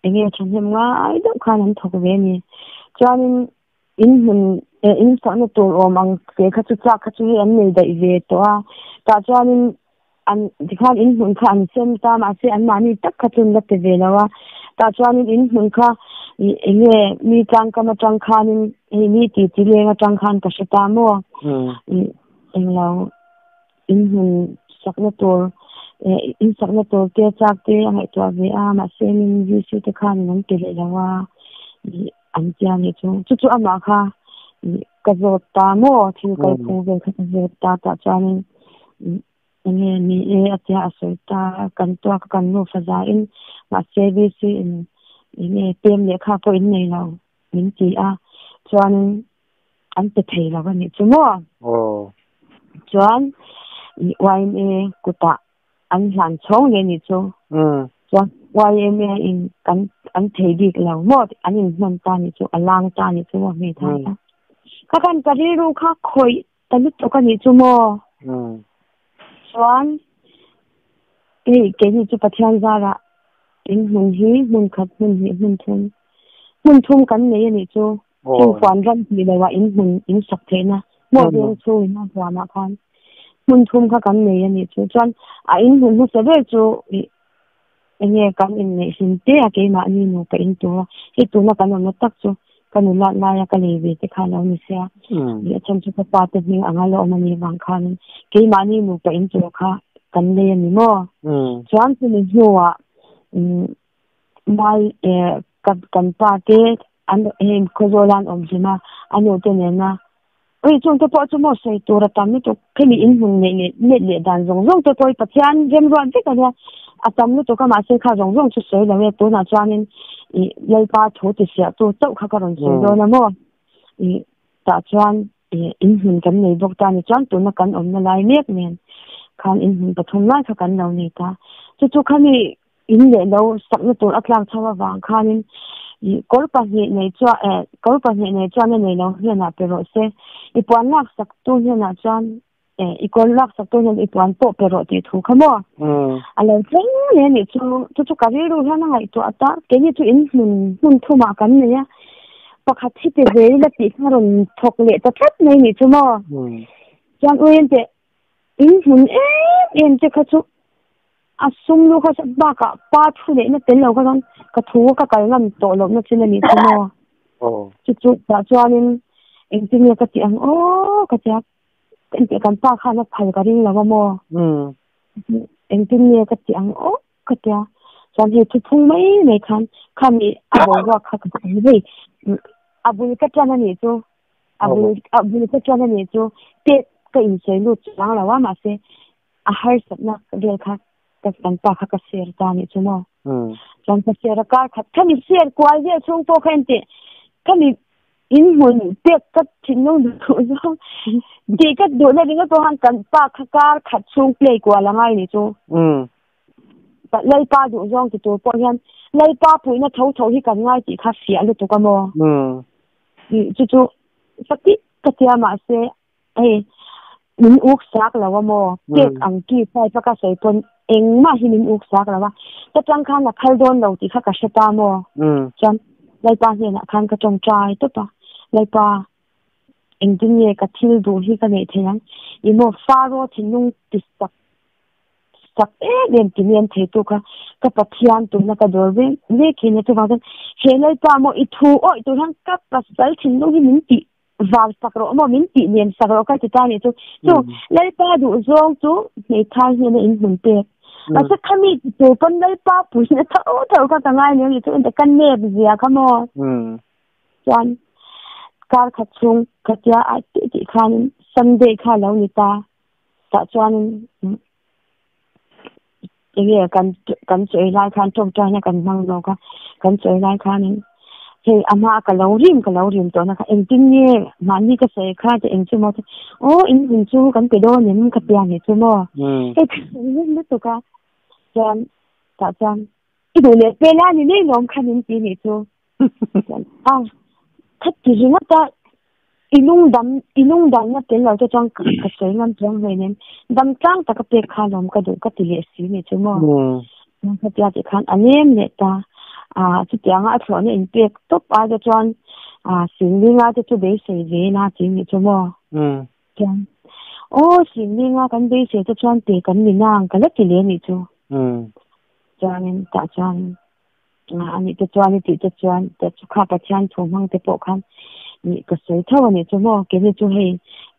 enge thahnem ngai deuh khan an thawk ve a ni. Chuanin in hmun in sawhna tur awm ang te kha chu chak kha chu hei an nei daih ve tawh a. Tah chuanin an tikhan in hmun kha an sem ta mahse anmahni tak kha chu an la pe ve lo a. Tah chuanin in hmun kha ih enge mi tlangkam atang khanin hei mi ti ti leng atang khan ka hre ta maw? Ih englo. In hmun sakna tur eh in sakna tur te chak te a ngaihtuah ve a mahse min VC te khanin an pe leh lo a ih an tia nih chu chu chu amah kha ih ka zawt ta maw thil kalphung vel kha ka zawt ta tah chuanin ih enge ni e a tia a sawi ta kan tuak a kan nufa zain mahse VC in enge pem lehkha pawh in nei lo min ti a chuanin an pe thei lo a nih chu maw? Chuan YMA kuta an hlan chhawng leh ni chu. Chuan YMA in kan an thei bik lo maw an in hman ta ni chu a lang ta ni chu maw hmeithai kha. Kha khan ka rilru kha khawih ta lutuk a nih chu maw. Chuan hei keini chu Pathian zarah in hmun hi hmun khat hmun hnih hmun thum hmun thum kan nei a nih chu. Chung huan ram hnih loah in hmun in sak theihna maw veng chhung in a huanah khan hmun thum kha kan nei a nih chu. Chuan a in hmun hmasa ber chu ih enge kan inneih hlim te a keimahni nupa in tur a, hei tuna kan awmna tak chu ka nulat laia ka lei ve te kha a lo ni sia. Ih a chhan chu ka pa te hming anga la awm a nih vang khanin keimahni nupa in tur kha kan lei a ni maw. Chuan chumi hnuah umm Mai ka kan pa te an heng khawzawl an awm hlim a, a nu te nena ui chung te pawh chu maw sawi tur a tam lutuk khemi in hmun neih leh let leh dan zawng zawng te pawh hi Pathian remruat vek a nia a tam lutuk a mahse kha zawng zawng chu sawi lo e tunah chuanin ih Lalpa thu ti fiah tu chauh kha ka rawn sawi dawn a maw ih tah chuan ih in hmun kan nei bawk ta ni chuan tuna kan awmna lai mek nen khan in hmun pathum lai kha kan lo nei ta chu chu khami In leh lo sakna tur a tlak chho avang khanin ih kawr pahnih nei chuan eh kawr pahnih nei chuan a nei lo hnenah pe rawh se. I puan lak sak tu hnenah chuan eh i kawr lak sak tu hnenah i puan pawh pe rawh tih thu kha maw? A lo thleng mai a nih chu. Chu chu ka rilru hian a ngaihtuah a ta. Keini chu in hmun hmun thumah kan nei a, pakhat hi ti ve ila tih kha rawn thawk leh ta tlat mai a nih chu maw? Chuan uiin teh in hmun em em te kha chu A sum lu kha chu bakah pa thu neihna tel lo kha chuan ka thu ka kal ngam tawh lohna chin a nih chu maw. Chu chu tah chuanin engtin nge ka tih ang aw ka tia engtih kan pa khan a phal ka ring lo a maw. Engtin nge ka tih ang aw ka tia chuan hei thuphung mai mai khan khami a boruak kha ka hmu hei a bul ka tan a nih chu a bul a bul ka tan a nih chu pek ka insawi lut chuang lo a mahse a harsatna vel kha ka kan pa kha ka share ta nih chu maw. Chuan ka share a kar khat khami share kual vel chhung pawh kha engtih khami in hmun pek ka thinlung duh zawng tih ka duhna ringawt pawh khan kan pa kha kar khat chhung play kual a ngai nih chu. Lalpa duh zawng ti tur pawh hian Lalpa puihna tho tho hi kan ngai tih kha fiah lutuk a maw. Chu chu ka ti ka tia mahse Hei, min uk sak lo a maw? Cake ang ki pipe a ka sawi pawn engmah hi min uk sak lo a. Ka tang khan a phal dawn lo tih kha ka hre ta maw? Chuan Lalpa hnenah khan ka tawngtai tawp a, Lalpa, engtin nge ka thil duh hi ka neih theih ang? Ih maw, Faro thinlung ti sak sak em em ti lian thei tu kha ka Pathian tuna ka dawr ve vek hi nia. Chuvang chuan he Lalpa maw i thu awih tur hian ka pasal thinlung hi min tih Var sak rawh maw min tih lian sak rawh ka ti ta nih chu. Chu Lalpa duh zawng chu hmeithai hian a inhmun pek. Mahse khami ti tur pawn Lalpa puihna tho tho kha ka ngai nia chu ente ka nep zia kha maw. Chuan kar khat chhung ka tia a tih tih khanin Sunday kha lo ni ta. Tah chuanin enge kan kan chawi lai khan tawngtaina kan hmang zawk a kan chawi lai khanin hei a hma ka lo rim ka lo rim tawhna kha engtin nge mahni ka sawi kha te eng chu maw te aw in hun chu kan pe dawn em ka tia ni chu maw hei ka sawi ngun lutuk a chuan tah chuan i duh leh pe la ni mai lawm khan in ti nih chu A, kha ti ringawt a, i lungdam, i lungdamna tel lo te chuan ka sawi ngam chuang hle nen, dam tlang taka pek kha lawm ka duh ka ti leh si ni chu maw. Khatia tih khan a lem leh ta, a chutianga a thlawhna in pek tawp ai te chuan a Singlinga te chu beisei ve ila ti ni chu maw. Chuan, aw Singlinga kan beisei te chuan pe kan ni nang ka la ti leh ni chu. Chuanin tah chuan A nih te chuan i tih te chuan te chu kha Pathian thu hmang te pawh khan nih ka sawi tho a nih chu maw keini chu hei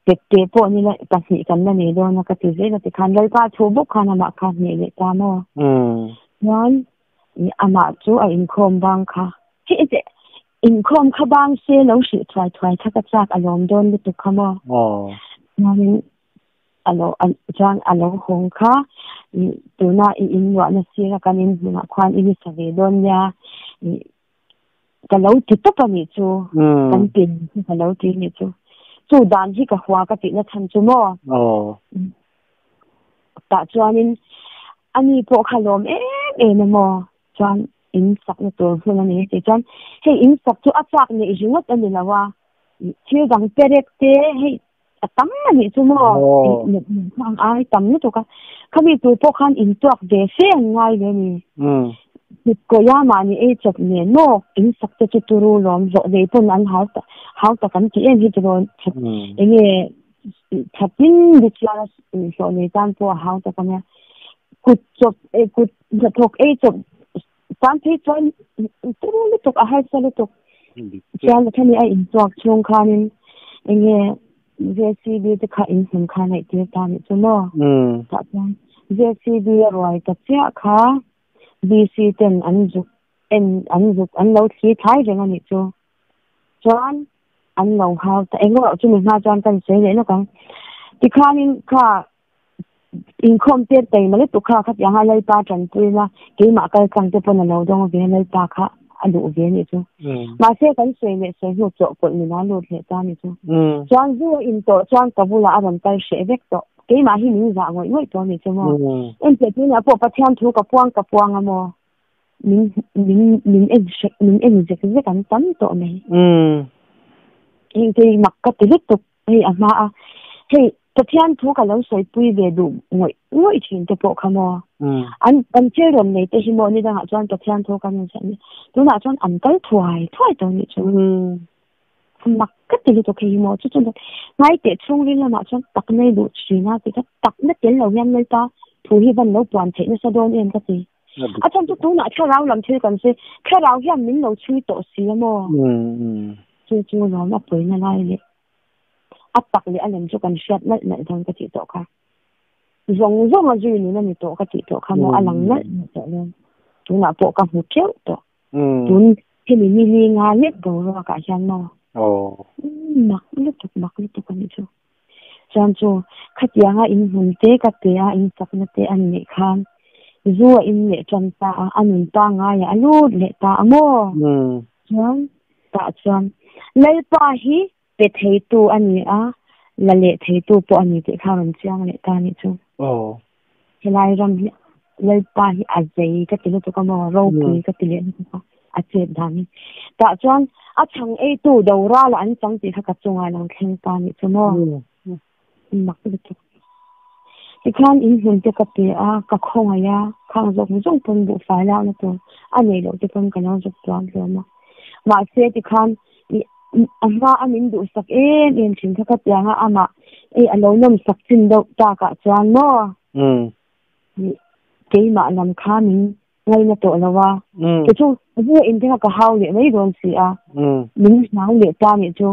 pet te pawh ni la pahnih kan la nei dawn a ka ti zel a ti khan Lalpa thu bawk khan amah kha hneh leh ta maw chuan amah chu a inkhawm bang kha hei te inkhawm kha bang se lo hrilh thuai thuai kha ka chak a lawm dawn lutuk kha maw chuanin a lo chuan a lo hawng kha tuna i inluahna sira kan in hmunah khuan i ni sa ve dawn nia ka lo ti tawp a nih chu kan pin chu ka lo ti a nih chu chu dan hi ka hua ka tihna chhan chu maw. Tah chuanin ani pawh kha lawm em em a maw? Chuan in sakna tur hmun a ni tih chuan hei in sak chu a chak neih ringawt a ni lo a, thil dang perek te hei a tam a nih chu maw? Ang ai tam lutuk a, khami tur pawh khan in tuak ve fe an ngai ve a ni. Kut kawia mahni ei chawp nen maw in sak te chu turu lawm zawh nei pawn an hau tak hau tak an ti em hi tiraw enge thatin bichiar a hlawh nei tan pawh a hau tak a nia. Kut chawp kut hnathawk ei chawp tan phei chuan turu lutuk a harsa lutuk. Chuan khami a intuak chhung khanin enge JCB te kha inhmun kha neih tir ta nih chu maw? Tah chuan JCB a ruai ta chiah kha BC ten an zuk en an zuk an lo thli thlai reng a nih chu. Chuan an lo hau ta eng erawh chumi hma chuan kan sawi leh lawk ang. Tikhanin kha inkhawm tir taima lutuk kha khatiang a Lalpa tanpuina keimah kal tlang te pawn a lo dawng ve a Lalpa kha a duh ve a nih chu. Mahse kan sawi leh sawi hnu chawhpawlh min a lut leh ta a nih chu. Chuan zu a in tawh chuan ka bulah a rawn kal hreh vek tawh. Keimah hi min zah ngawih ngawih tawh a nih chu maw. Engtiah tunah pawh Pathian thu ka puang ka puang a maw. Min min min en hrek min en zek zek an tam tawh mai. Heng te hi mak ka ti lutuk hei a hma a. Hei Pathian thu ka lo sawipui ve duh ngawih ngawih thin te pawh kha maw. An an thil rawn nei te hi maw ni dangah chuan Pathian thu kan rawn sawi a ni. Tunah chuan an kal thuai thuai tawh nih chu. Mak ka ti lutuk hei hi maw chu chu ngai teh chhungril lamah chuan tak nei duh thin a ti kha takna tel lo hian Lalpa thu hi van lo puan theih nasa dawn em ka ti. A chhan chu tunah thlarau lam thil kan sawi thlarau hian min lo chhui tawh si a maw. Chu chu lawm a pawina lai leh a tak leh a lem chu kan hriat nalh nalh dawn ka tih tawh kha. Zawng zawng a zui nun a ni tawh ka tih tawh kha maw a lang nalh nalh tawh dawn. Tunah pawh ka hmu teuh tawh. Tun hemi ni li nga lek boruak ah hian maw. Mak lutuk mak lutuk a nih chu. Chuan chu khatianga in hmun te ka pe a in chakna te an neih khan zu a in leh tan ta a a nun pangngai ah a lut leh ta a maw. Chuan tah chuan Lalpa hi pe theitu a ni a, la leh theitu pawh a ni tih kha a rawn chiang leh ta a nih chu. Helai ram hi Lalpa hi a zei ka ti lutuk a maw, ropui ka ti leh lutuk a, a chet dan hi. Tah chuan a chhang eitu do rala an chang tih kha ka chungah a lo thleng ta a nih chu maw. Mak lutuk. Tikhian in hmun te ka pe a, ka khawngaih a, khang zawk zawng pawn buhfai lakna tur a neih loh te pawn ka lo zuk tuam hlawm a. Mahse tikhan a hma a min duhsak em em thin kha ka tiang a, amah ei a lo nawmsak chin deuh takah chuan maw keimah lam kha min ngaina tawh lo a. Kei chu a bulah in te kha ka hau leh mai dawn si a, min hlau leh ta nih chu.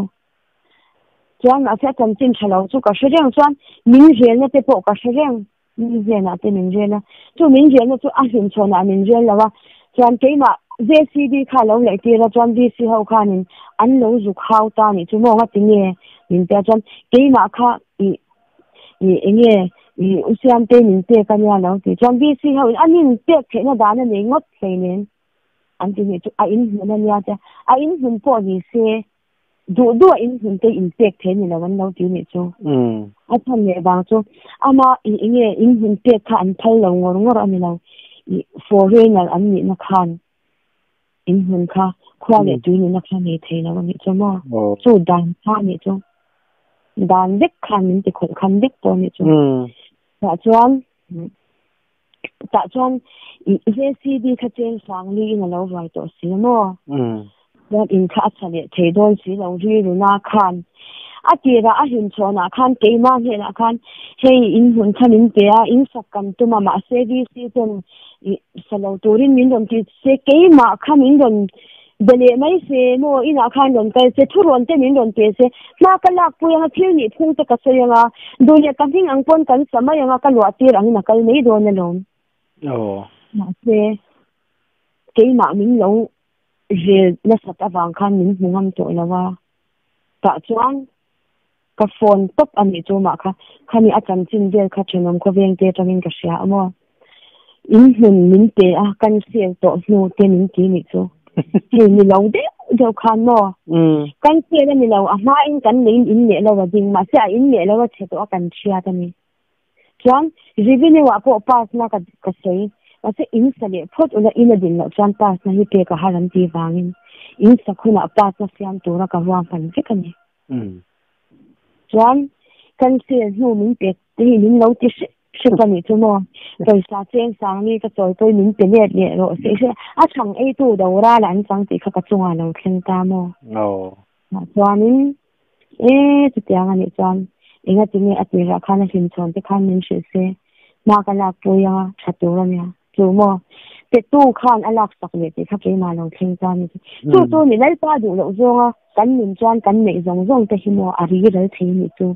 Chuan mahse a chanchin tha lo chu ka hre reng chuan min relna te pawh ka hre reng mi hnenah te min rel a chu min relna chu a hlimchhawnah min rel lo a chuan keimah JCB kha lo leh tir a chuan VC ho khanin an lo zuk hau ta nih chu maw ngati nge min tia chuan keimah kha ih ih enge ih u Siamtei min pek ania lo ti chuan VC ho in an in pek theihna dan a nei ngawt hleinem an ti nih chu a in hmun ania tia a in hmun pawh ni se Duh duh a in hmun te in pek thei ni lo an lo ti nih chu. A chhan leh vang chu ama i enge in hmun pek kha an phal lo ngawr ngawr a ni lo. I foreigner an nihna khan in hmun kha khua leh tui nihna kha nei thei lo a nih chu maw. Chu dan kha a nih chu. Dan vek khan min ti khawlh khan vek pawh a nih chu. Tah chuan tah chuan JCB kha cheng sang li in a lo ruai tawh si a maw? Chuan in kha a tha leh thei dawn si lo rilruna khan a tirah a hlimchhawnah khan keimah hnenah khan hei in hmun kha min pe a in sak kan tum a mahse VC ten sa lo turin min rawn ti se keimah kha min rawn Be leh mai se maw, inah khan rawn kal se, thurawn te min rawn pe se, hma ka lak pui anga thil nih phung te ka sawi anga, duh leh ka hming ang pawn kan sa mai anga ka luah tir angin a kal mai dawn alawm. Mahse, keimah min lo rel nasat avang khan min hmu ngam tawh lo a, tah chuan ka phone tawp a nih chu mah kha, khami a chanchin vel kha thenawm khawveng te atangin ka hria a maw. In hmun min pe a, kan sel tawh hnu te min ti nih chu. Hei ni lo deuh deuh khan maw. Kan sel a ni lo, a hmain kan leiin in leh lo a ding, mahse a in leh lo a chhe tawh a kan hriat a ni. Chuan revenue ah pawh pass na ka ka sawi mahse in sa leh phawt ula in a din loh chuan pass na hi pek a har an tih vangin in sak hunah pass na siam tura ka ruahman vek a ni. Chuan cancel hnu min pek te hi min lo ti hrep hrep a nih chu maw pawisa cheng sang ni ka chawi pawhin min pe let leh rawh se hre a chhang eitu do ral an chang tih kha ka chungah lo thleng ta maw. Chuanin E, chutiang a nih chuan engati nge a tirah khan a hlimchhawn te khan min hrilh se, hma ka lak pui anga tha tur a nia. Chu maw? Petu khan a lak sak leh tih kha keimah lo thleng ta a ni. Chu chu ni Lalpa duh loh zawnga kan nun chuan kan neih zawng zawng te hi maw a ri ral thei a nih chu.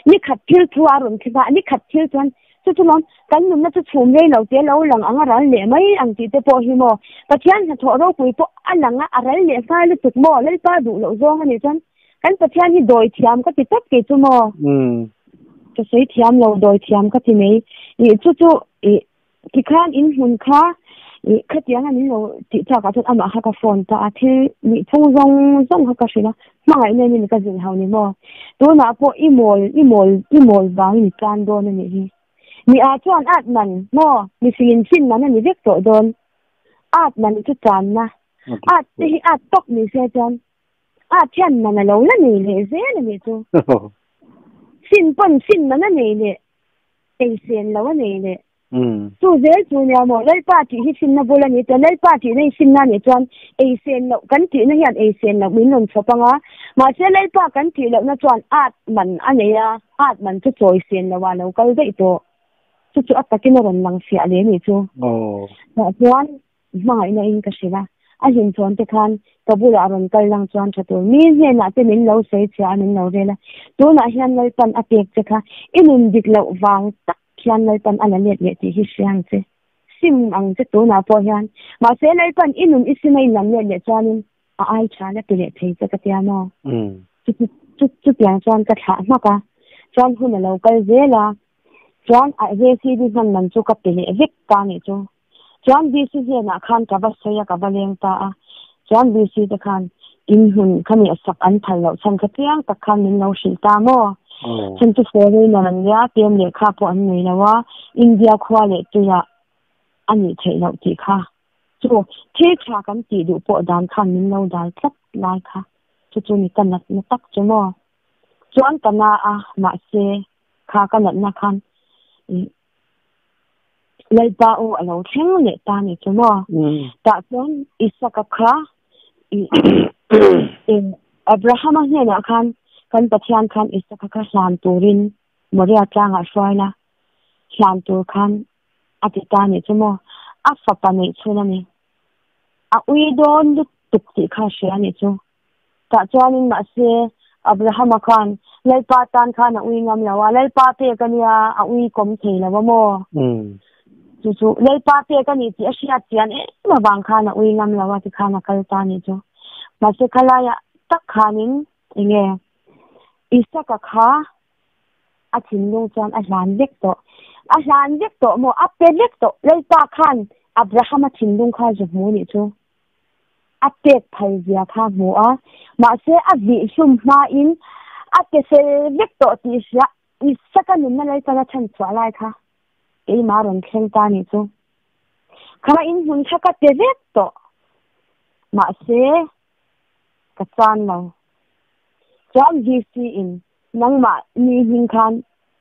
Ni khat thil thu a rawn thleng a, ni khat thil chuan chu chu lawm kan nunna chu chhum rei lo te lo lang ang a ral leh mai ang tih te pawh hi maw Pathian hnathawh ropui pawh a lang a, a ral leh nghal lutuk maw Lalpa duh loh zawng a nih chuan Kan Pathian hi dawi thiam ka ti tawp kei chu maw? Ka sawi thiam lo, dawi thiam ka ti mai. Ih chu chu ih tikhan in hmun kha ih khatiang a min lo tih chak ah chuan amah kha ka phone ta a, thil nih phung zawng zawng kha ka hrilh a, hmangaihna in ka zilh hau ni maw? Tunah pawh i mawl i mawl i mawl vangin i tan dawn a nih hi. Mi ah chuan at man maw? Mifing in fin man a ni vek tawh dawn. At man chu tanna. At te hi at tawp ni se chuan A thian man a lo la nei leh zel a nih chu. Sin pawn sin man a nei leh, eisen lo a nei leh. Chu zel chu nia maw, Lalpa tih hi sinna bul a ni chuan Lalpa tihna hi sinna a nih chuan eisen loh kan tihna hian eisen loh min rawn chhawp ang a. Mahse Lalpa kan tih lohna chuan at man a nei a, at man chu chawisen loh ah lo kal daih tawh. Chu chu a takin a rawn lang fiah leh a nih chu. Tah chuan Hmangaihna in ka hrilh a, a hlimchhawn te khan ka bulah a rawn kal lang chuan tha tur. Mi hnenah te min lo sawi chhia a, min lo rel a. Tunah hian Lalpan a pek che kha i nun dik loh vang tak hian Lalpan a la let leh tih hi hria ang che. Sim ang che tunah pawh hian. Mahse Lalpan i nun i sim a inlam let leh chuanin a ai tha la ti leh thei che ka tia maw? Chutiang chuan ka thlah hmak a, chuan hun a lo kal zel a, chuan a JCB hman man chu ka pe leh vek ta nih chu. Chuan VC hnenah khan ka va sawi a, ka va leng ta a. Chuan VC te khan in hmun kha nih sak an phal loh chhan kha chiang tak khan min lo hrilh ta maw? Chhan chu foreigner an nia, pem lehkha pawh an nei lo a, India khua leh tuiah a nih theih loh tih kha. Chu thil tha kan tih duh pawh dan khan min lo dal tlat lai kha. Chu chu ni ka natna tak chu maw? Chuan ka na a, mahse kha ka natna khan Lalpa aw a lo thleng leh ta ni chu maw? Tah chuan Isaka kha Abrahama hnenah khan kan Pathian khan Isaka kha hlan turin Moria tlangah hruai la, hlan tur khan a ti ta ni chu maw? A fapa neih chhun a ni. A ui dawn lutuk tih kha a hria a nih chu. Tah chuanin mahse Abrahama khan Lalpa tan khan a ui ngam lo a, Lalpa pek a nia, a ui kawm thei lo a maw? Chu chu Lalpa pek a ni tih a hriat chian em avang khan a ui ngam lo a tikhan a kal ta a nih chu. Mahse khalaiah tak khanin enge Isaka kha a thinlung chuan a hlan vek tawh. A hlan vek tawh maw? A pe vek tawh. Lalpa khan Abrahama thinlung kha zu hmu a nih chu. A pek phal zia kha hmu a, mahse a vih hlum hmain a pe fel vek tawh tih hria Isaka nunna Lalpan a chhan chhuah lai kha keimah rawn thleng ta nih chu. Kha inhmun kha ka pe vek tawh, mahse ka chan lo. Chuan VC in nangmah ni hming khan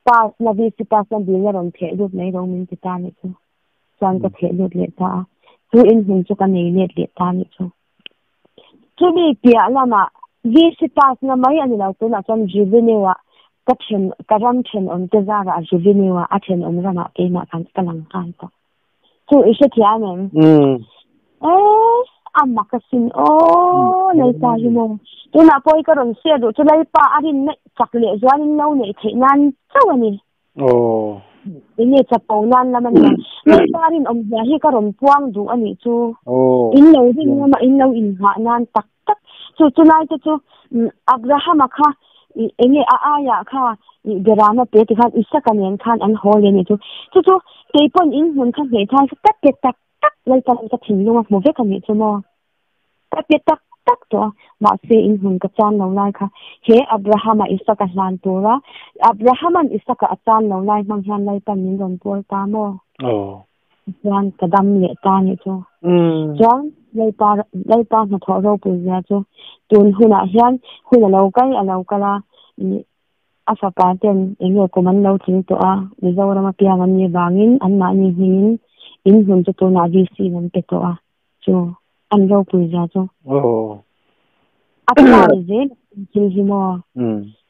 pass na VC pass na dil na rawn theh lut mai ro min ti ta nih chu. Chuan ka theh lut leh ta a, chu inhmun chu ka nei let leh ta nih chu. Chumi piah lamah VC pass na mai a ni lo, tunah chuan revenue ah ka then ka ram thenawm te zarah revenue ah a thenawm ramah keimah khan ka lang nghal tawh. Chu i hrethiam em? Eeh a mak asin aw Lalpa hi maw. Tunah pawh hi ka rawn share duh chu Lalpa a rinna chak leh zualin lo neih theih nan chauh a ni. Aw. Enge chapo nan lam a nia. Lalpa rinawmzia hi ka rawn puang duh a nih chu. Aw. In lo rin lama in lo inhah nan tak tak. Chu chulai te chu Abrahama kha enge a aiah kha Berama pe ti khan Isaka nen khan an haw leh a nih chu. Chu chu keipawn in hmun kha hmehthai kha tak pe tak tak Lalpa ka thinlung a hmu vek a nih chu maw. Ka pe tak. tak tawh a, mahse in hmun ka chan lo lai kha he Abrahama Isaka hlan tura Abrahaman Isaka a chan lo lai hmang hian Lalpan min rawn pawl ta maw? Chuan ka dam leh ta nih chu. Chuan Lalpa Lalpa hnathawh ropui zia chu tun hunah hian hun a lo kal a lo kal a, a fapa ten eng nge kum an lo tling tawh a, Mizoram a piang an nih vangin anmahni hmingin in hmun chu tunah VC in an pe tawh a, chu an ropui zia chu. A phai zel thil hi maw?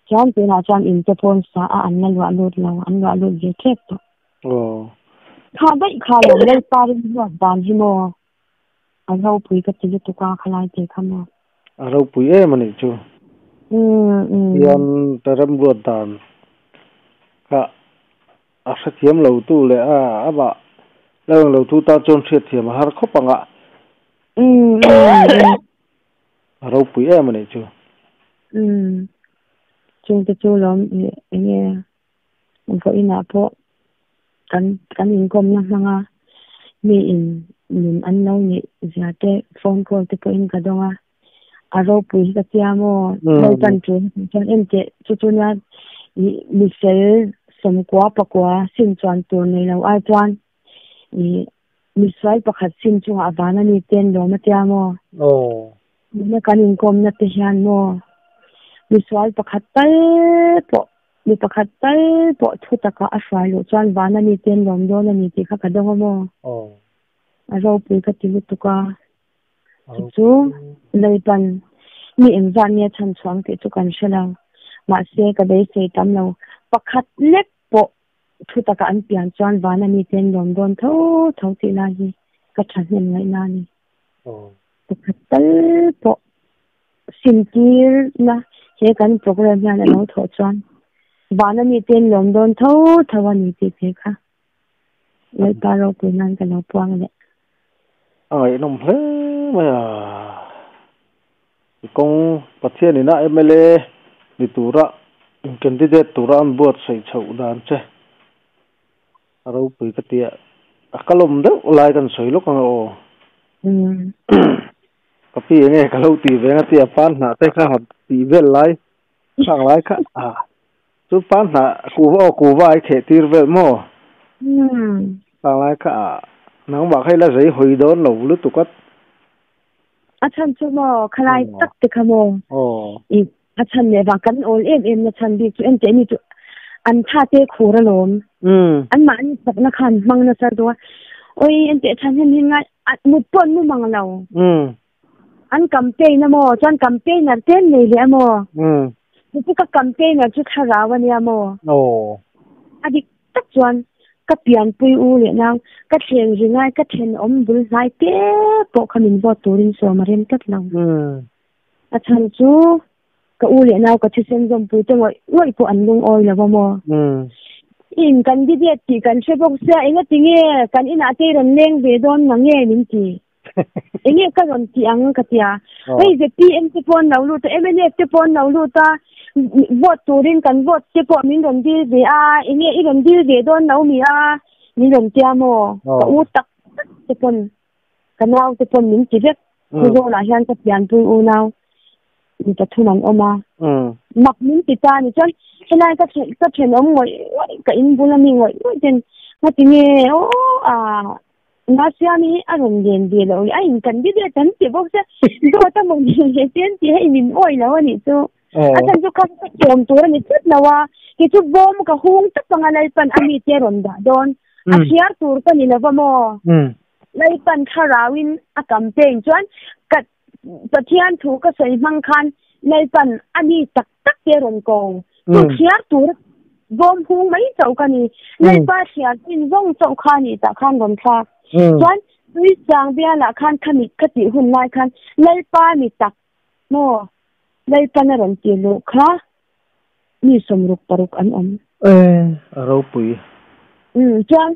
Chuan tunah chuan in te pawn sa a an la luah lut lo, an luah lut ve tep tawh. Kha daih kha lo Lalpa rinruat dan hi maw? A ropui ka ti lutuk a khalai te kha maw? A ropui em a nih chu. Hian ta remruat dan kha a hrethiam lo tu leh a amah lo eng lo tu tan chuan hriatthiam a har khawp ang a. A ropui em a nih chu. Chungte chu lawm eng nge vawiinah pawh kan kan inkawmna hmanga mi in nun an lo neih zia te phone call te pawhin ka dawng a, a ropui hi ka tia maw Lalpan ṭul chuan en teh chu chu nia ih mi fel sawmkua pakua sim chuan tur nei lo ai chuan ih misual pakhat sim chungah van a ni ten lawm a tia maw. Nuna kan inkawmna te hian maw misual pakhat tal pawh mi pakhat tal pawh thu taka a hruai luh chuan van a ni ten lawm dawn a ni tih kha ka dawng a maw? A ropui ka ti lutuk a. Chu chu Lalpan mi engzat nge chhan chhuang tih chu kan hre lo. Mahse ka beisei tam lo. Pakhat lek pawh thu taka an pian chuan van a ni ten lawm dawn tho tho tih lai hi ka thahnem ngaihna a ni. Pakhat tal pawh simtirna he kan program hian a lo thawh chuan vana mi te an lawm dawn tho tho a ni tih te kha Lalpa ropui nan ka lo puang leh. A ngaihnawm hle mai a, i kawng Pathian ina mla ni tura in candidate tura an buatsaih chhoh dan che. A ropui ka ti a, a kalawm deuh lai kan sawi lawk ang a aw. Ka pi enge ka lo ti ve ang a ti a, pan hnah te kha han tih vel lai khang lai kha a chu pan hnah kuva aw kuva ai kheh tir vel maw? Khang lai kha a nangmah kha ila zei hawi dawn lo lutuk a. A chhan chu maw khalai tak te kha maw? I A chhan leh vang kan awl em em na chhan bik chu enteh ni chu an tha te khur alawm. An mahni chakna khan hmang nasa deuh a. Oi enteh chhan hian hin ngai mut pawh an mu mang lo. An campaign a maw chuan campaigner te an nei leh a maw. Chu ka campaigner chu thlarau a nia maw. A dik tak chuan ka pianpui u leh nau ka thleng ri ngai ka thenawm bul hnai te pawh kha min vote turin sawm a rem tlat lo. A chhan chu ka u leh nau ka thisen zawmpui te ngawih ngawih pawh an lungawi lo va maw? I in kan didiat tih kan hre bawk sia, engati nge kan inah te i rawn leng ve dawn na nge min ti? Enge ka rawn ti ang ka tia. Hei ZPM te pawh an lo lut a, mnf te pawh an lo lut a, vote turin kan vote te pawh min rawn dil ve a, enge i rawn dil ve dawn lo mi a min rawn tia maw? Ka u tak tak te pawn Ka nau te pawn min ti vek. Khawzawnah hian ka pianpui unau mi pathum an awm a. Mak min ti ta ni chuan helai ka ka thenawm ngawih ngawih ka in bula mi ngawih ngawih ten ngati nge aw a Masiami hi a rawn len ve loh leh a in kan bi ve tan ti bawk sia dawt a maw ni leh te an ti hei min awi lo a nih chu. A chhan chu kha ka sawm tur a ni tlat lo a, kei chu bawm ka hung tawp anga Lalpan a mite rawn dah dawn. A chhiar tur ka ni lova maw? Lalpan thlarauin a campaign chuan ka Pathian thu ka sawi hmang khan Lalpan a mi tak tak te rawn ko. Chu chhiar tur bawm hung mai chauh ka ni. Lalpa chhiar chin zawng chauh kha ni tah khan rawn thlak. Chuan Tuichang bialah khan kha mit ka tih hun lai khan Lalpa mi tak maw Lalpan a rawn tih luh kha mi 66 an awm. E, a ropui. Umm, chuan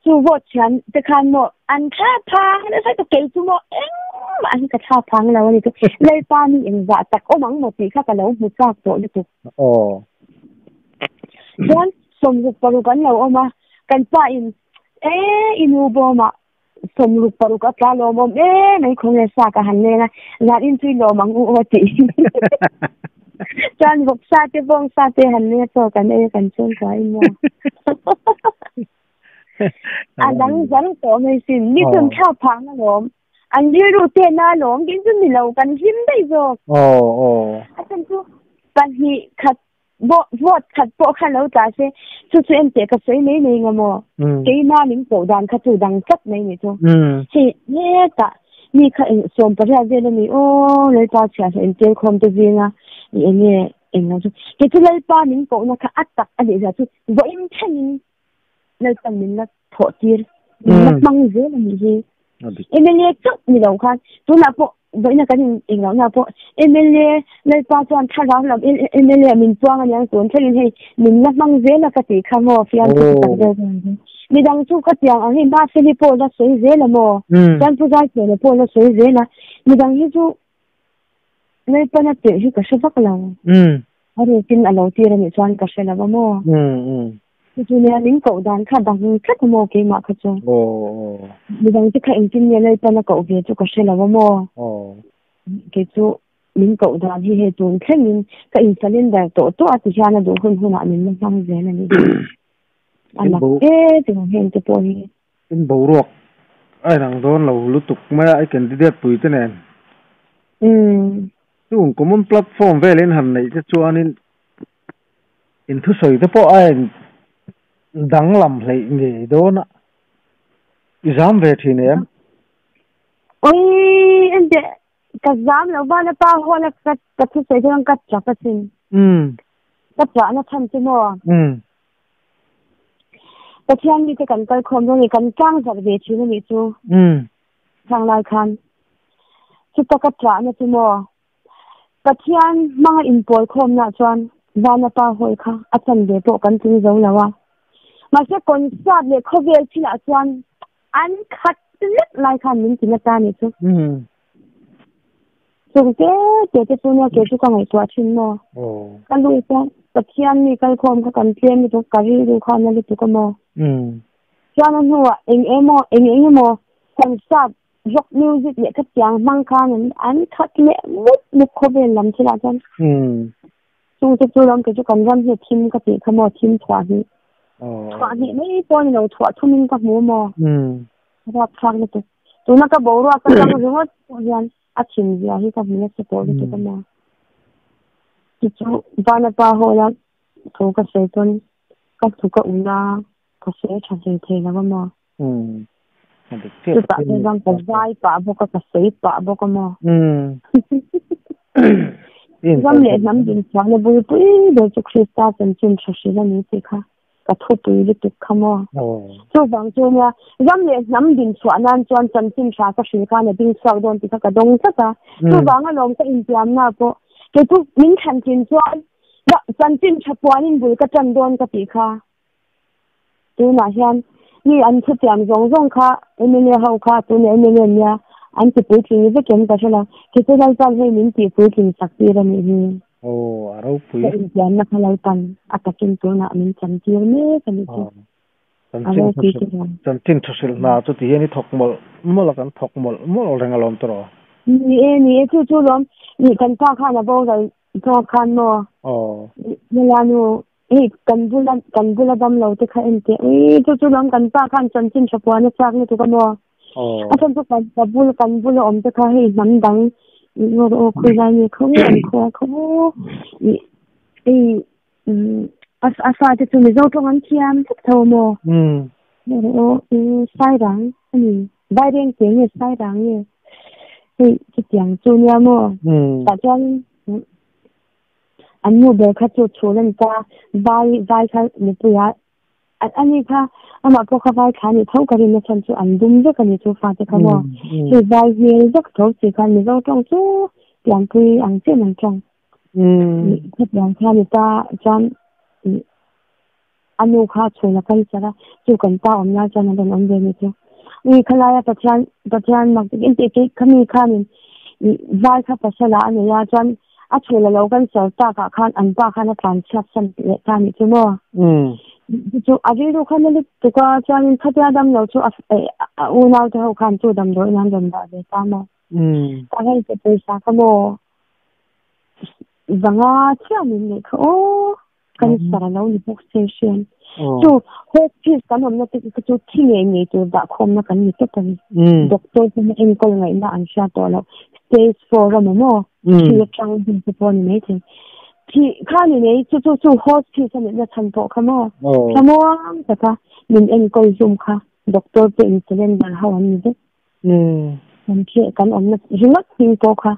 chu vote thian te khan maw an thla phang nasa ta kei chu maw engmah hi ka thla phang lo a ni chu Lalpa mi engzah tak awm ang maw tih kha ka lo hmu chak tawh lutuk. Aw. Chuan 66 an lo awm a, kan pa in e i nu bawmah. Somruk paruk a tla lawmawm em mai khawnge sa ka han leng a zan in chui lawm ang u a ti chuan vawk sa te vawng sa te han leng a chaw kan ei a kan chhung kuah in maw a dang zang tawh mai sin mi chun thlak phah na lawm an rilru te na lawm kin chu ni lo kan hlim daih zawk a chhan chu pahnih khat Vote khat pawh kha lo tla se, chu chu en teh ka sawi mai mai nga maw? Keima min koh dan kha chu dang tlat mai nih chu. Hei hetah mi kha eng 18 vel a ni aw, Lalpa chhiahhlawh intel khawm te zinga i eng nge eng lo chu. Kei chu Lalpa min kohna kha a tak a nih zia chu vawiin thlengin Lalpan min la thawh tir, min la hmang zel a nih hi. MLA chauh ni lo khan tunah pawh vawiina kan in eng lohna pawh MLA Lalpa chuan thlarau lam MLA min chuang a niang tun thlengin hei min la hmang zel a ka tih kha maw fiam chu tak deuh khan midang chu ka tiang ang hei Mafeli pawh la sawi zel a maw chuan Pu Zaithiana pawh la sawi zel a midang hi chu Lalpana tirh hi ka hre vak lo a rukin a lo tir a nih chuan ka hre lo a maw. Chu chu nia min koh dan kha dang tlat a maw keimah kha chu. Midang te kha engtin nge Lalpan a koh ve chu ka hre lo a maw. Kei chu min koh dan hi hei tun thlengin ka in surrender tawh tawh a ti hian a duh hun hunah min la hmang zel a nih hi. A mak e tih heng te pawh hi. In boruak a inang dawn lo lutuk mai a i candidate pui te nen. Chung common platform velin han neih te chuanin In thusawi te pawh a in danglam hleih ngei dawn a, i zam ve thin em? Oi, ente ka zam lo van a pa hual a ka ka thusawi te chuan ka tap asin. Ka chah na chhan chu maw? Pathian mite kan kal khawm dawn a ni, kan tlang zarh ve thin a nih chu. Khang lai khan chuta ka chah na chu maw? Pathian hmanga inpawl khawmna chuan Vana Pa hawi kha a chan ve pawh kan tling zo lo a. Mahse concert leh khawvel thilah chuan an khat lek lai khan min ti nasa a nih chu. Chung te te te chu nia kei chu ka ngaihtuah thin maw. Ka lut a, Pathian mi kalkhawm kha kan tlem lutuk, ka rilru kha a na lutuk a maw. Chuan a hnuah eng emaw eng eng emaw concert Rock music leh ka tiang hmang khan an an khat leh mup mup khawvel lam thil ah chuan chung te chu ram kei chu kan ram hi a thim ka tih kha maw thim thuah hnih thuah hnih mai pawh a ni lo thuah thum in ka hmu maw rapthlak lutuk tuna ka boruak ka tang ringawt pawh hian a thim zia hi ka hmu nasa tawh lutuk a maw chu chu Vanapa hall a thu ka sawi pawn ka thu ka ul a ka sawi tha hlei thei lo a maw. Chutah te chuan ka zai pah bawk a, ka sawi pah bawk a maw. Ram leh hnam dinchhuahna bulpui ber chu Krista chanchin tha hrilh a ni tih kha ka thupui lutuk kha maw. Chuvang chu nia, ram leh hnam dinchhuah nan chuan chanchin tha ka hrilh khan a ding chhuak dawn tih kha ka dawng tlat a. Chuvang alawm ka intiamna pawh kei chu min thlan tlin chuan chanchin tha puanin bul ka tan dawn ka tih kha. Tunah hian mi an thutiam zawng zawng kha mla ho kha tunah mla nia an ti puitling vek em ka hre lo. Kei chu Lalpan hei min tih puitling sak tir a nih hi. Aw a ropui. Ka intiamna kha Lalpan a takin tunah min chan tir mek a nih chu. A ropui te hian. Chanchin thuhrilh hna chu ti hian i thawk mawlh mawlh a kan thawk mawlh mawlh reng alawm tawh. Ni e ni e chu chu lawm nih kan pa khan a boral zawk khan maw. Aw. Nula nu Hei kan bula kan bula dam lo te kha en teh ui chu chu lam kan pa khan chanchin tha puan a chak lutuk a maw a chhan chu kan ka bul kan bula awm te kha hei hnam dang ngawr aw khawi lai nge khaw an khua khaw i hei a a fa te chu mizo tawng an thiam vek tho a maw ngawr aw i sairang ani vaireng te nge sairang nge hei chutiang chu nia maw tah chuan An nu ber kha chu chhun a ni ta, vai vai kha mipuia a ni kha amah pawh kha vai thla a nih tho ka rinna chhan chu an dum vek a ni chu fate kha maw hei vai hmel vek tho si khan Mizo tawng chu pianpui ang chiah an tawng khatiang kha a ni ta chuan a nu kha chhun a cancer a chu kan pa awm lai chuan a rawn awm ve ni chu mi khalaia Pathian Pathian mak takin tih tih khami khanin vai kha pasal ah a nei a chuan a chhun a lo cancer tak ah khan an pa khan a tlan chhiat san leh ta a nih chu maw. Chu a rilru kha na lutuk a, chuanin khatia dam lo chu a unau te ho khan chu damdawiin an rawn dah ve ta maw? Ka hei che pawisa kha maw zanga chiah min neih kha aw kan sar a lo ni bawk se hrian. Chu hospice kan awmna te kha chu thi ngei ngei tur dah khawmna kan ni tawp a ni. Doctor te hian enkawl ngaihna an hria tawh loh. Stage 4 a maw maw thi atang hun te pawh a ni maithei. Thi kha ni mai chu chu chu hospice a nihna chhan pawh kha maw thlamuang taka min enkawl zum kha doctor te in surrender ho an ni vek. Kan thih kan awmna ringawt hming pawh kha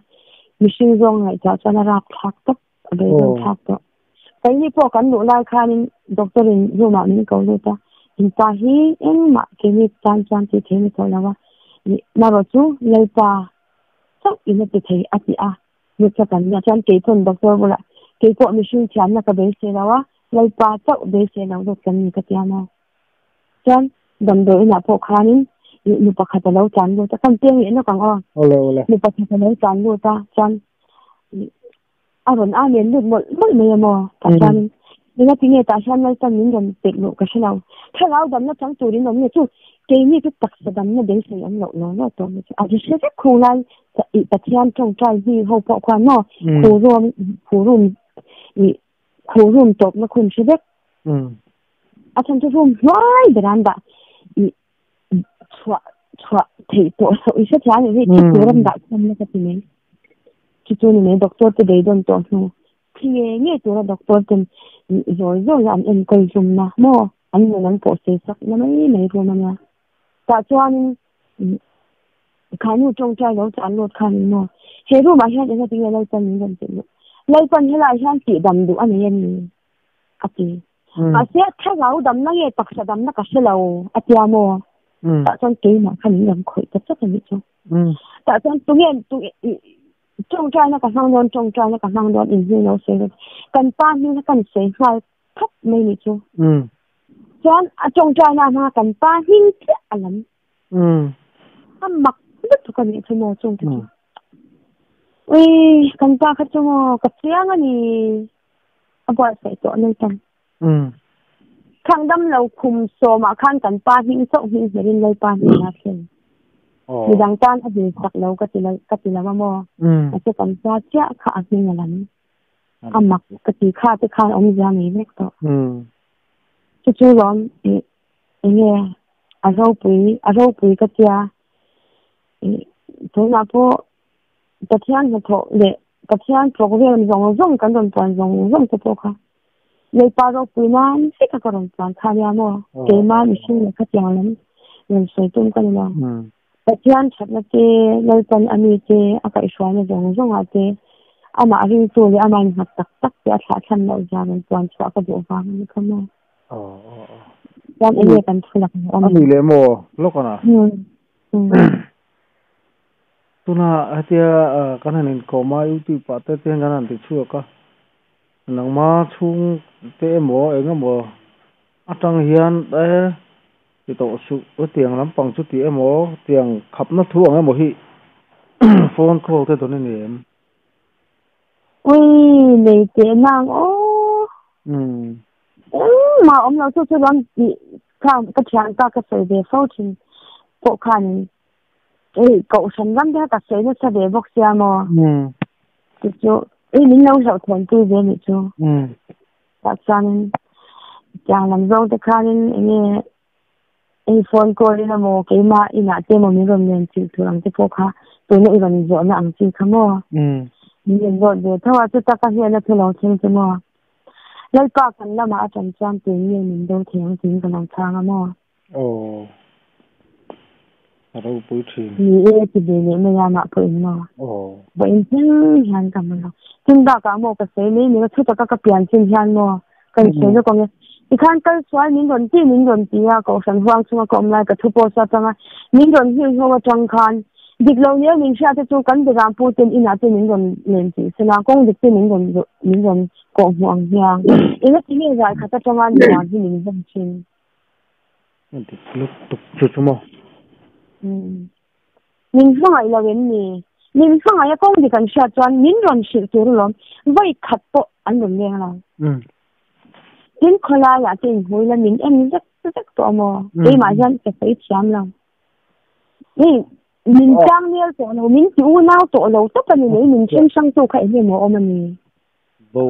mihring zawng ngaihtuah chuan a rap thlak tawp a beidawn thlak tawh. Keini pawh kan luh lai khanin doctor in room ah min ko lut a, inpa hi engmah keini tan chuan tih thei a ni tawh lo a, marawh chu Lalpa chauh in a ti thei a ti a, nutla kan nia chuan keipawn doctor bulah keipawh mihring thiamna ka beisei lo a, Lalpa chauh beisei lo zawk kan ni ka ti a maw. Chuan damdawi inah pawh khanin nu pakhat a lo tlan lut a, kan piang leh nawk ang aw. Nu pakhat a lo tlan lut a, chuan a rawn amen lut mawlh mawlh mai a maw? Tah chuanin engati nge tah hian Lalpan min rawn pek loh ka hre lo. Thlarau damna chang turin awm nge chu keini chu taksa damna beisei awm loh lo lo tawh mai chu a ri hre vek khung lai i Pathian tawngtai mi ho pawh khuan maw khurum khurum i khurum tawpna khun hre vek. A chhan chu room hnuai ber an dah i chhuah chhuah theih tawh loh i hrethiam em hei thi tur an dah khawm na ka ti mai chu chu ni mai doctor te beidawn tawh hnu thi nge nge tura doctor ten zawi zawi a an enkawl zum na maw an nun an pawh sei sak na mai mai room ania tah chuanin khanu tawngtai lo chan lut khan in maw he room ah hian engati nge Lalpan min rawn tih luh Lalpan helai hian tihdam duh a nei a ni a ti. Mahse thlarau damna nge taksa damna ka hre lo a tia maw? Tah chuan keimah khan min rawn khawih ta chat a nih chu. Tah chuan tunge tawngtaina ka hmang dawn tawngtaina ka hmang dawn inhming lo sawi rawh. Kan pa hming kha kan sawi nghal thawp mai nih chu. Chuan a tawngtaina hmanga kan pa hming chiah a lam. A mak lutuk a nih chu maw chungte chu. Ui kan pa kha chu maw ka chiang a ni. A buatsaih tawh Lalpan. Khang dam lo khum sawmah khan kan pa hming chauh hming hmerin Lalpa hnenah a thlen. Midang tan a dil sak lo ka ti lo ka ti lo a maw? Mahse kan pa chiah kha a hming a lam. A mak ka ti kha te khan awmzia ngei vek tawh. Chu chu lawm enge a ropui a ropui ka tia tunah pawh Pathian hnathawh leh Pathian program zawng zawng kan rawn puan zawng zawng te pawh kha Lalpa ropui nan vek a ka rawn puan kha nia maw? Keima mihring leh khatiang lam rawn sawi tum ka ni lo. Pathian thatna te, Lalpan a mi te a kaihhruaina zawng zawngah te, amah ringtu leh amah innghat tak tak te a thlahthlam loh zia rawn puan chhuah ka duh vang a ni kha maw? Chuan enge kan thu lak ang awm? A nih leh maw? Lawkana. Tuna hetia kan han inkawm a, YouTube ah te te hian kan han ti chhuak a, nangma chhung te emaw eng emaw atang hian e ti tawh suh hetiang lampang chu tih emaw tiang khapna thu ang emaw hi phone call te dawn a ni em? Ui nei teh nang aw. Engmah awm lo chu chu lam tih kha ka thian ta ka sawi ve fo thin pawh khanin Ei, kohhran ram te kha ka sawi nasa ve bawk sia maw? Ti chu, ei min lo hlauh thawn pui ve nih chu. Tah chuanin tiang lam zawng te khanin enge ei phone call in emaw keimah inah te emaw min rawn len chilh tur ang te pawh kha tuna i rawn zawhna ang chi kha maw? Min rawn zawt ve tho a, chuta ka hnena thu lo thleng chu maw? Lalpa kan lamah a ṭan chuan tun nge min do thei ang tiin ka lo chhang a maw? Aw a ropui thin. Ni e ti ve leh mai a mah pawh in maw. Aw. Vaw in thleng hian ka hmu lo. Tin bakah maw ka sawi mai mai a thu taka ka pian chin hian maw ka in sawi lawk ang e. Tikhan kal sual min rawn ti min rawn ti a kohhran huang chunga ka awm lai ka thu post atanga min rawn nghilh ho atang khan dik lo nia min hriat te chu kan beram pu ten inah te min rawn len tih sela kawng dik te min rawn min rawn kawh hmuh ang hiang. Engati nge ral khat atanga nuam hi min zawm thin. Dik lutuk chu chu maw? Min hmangaih lo em ni? Min hmangaih a kawng dik an hriat chuan min rawn hrilh tur alawm. Vawi khat pawh an rawn leng lo. Tin khawlaiah te inhmui la min en vek vek tawh maw? Keimah hian ka sawi thiam lo. Hei min tlang nel tawh lo, min ti unau tawh lo tawp a ni mai, min then hrangtu kha eng nge maw awm a ni?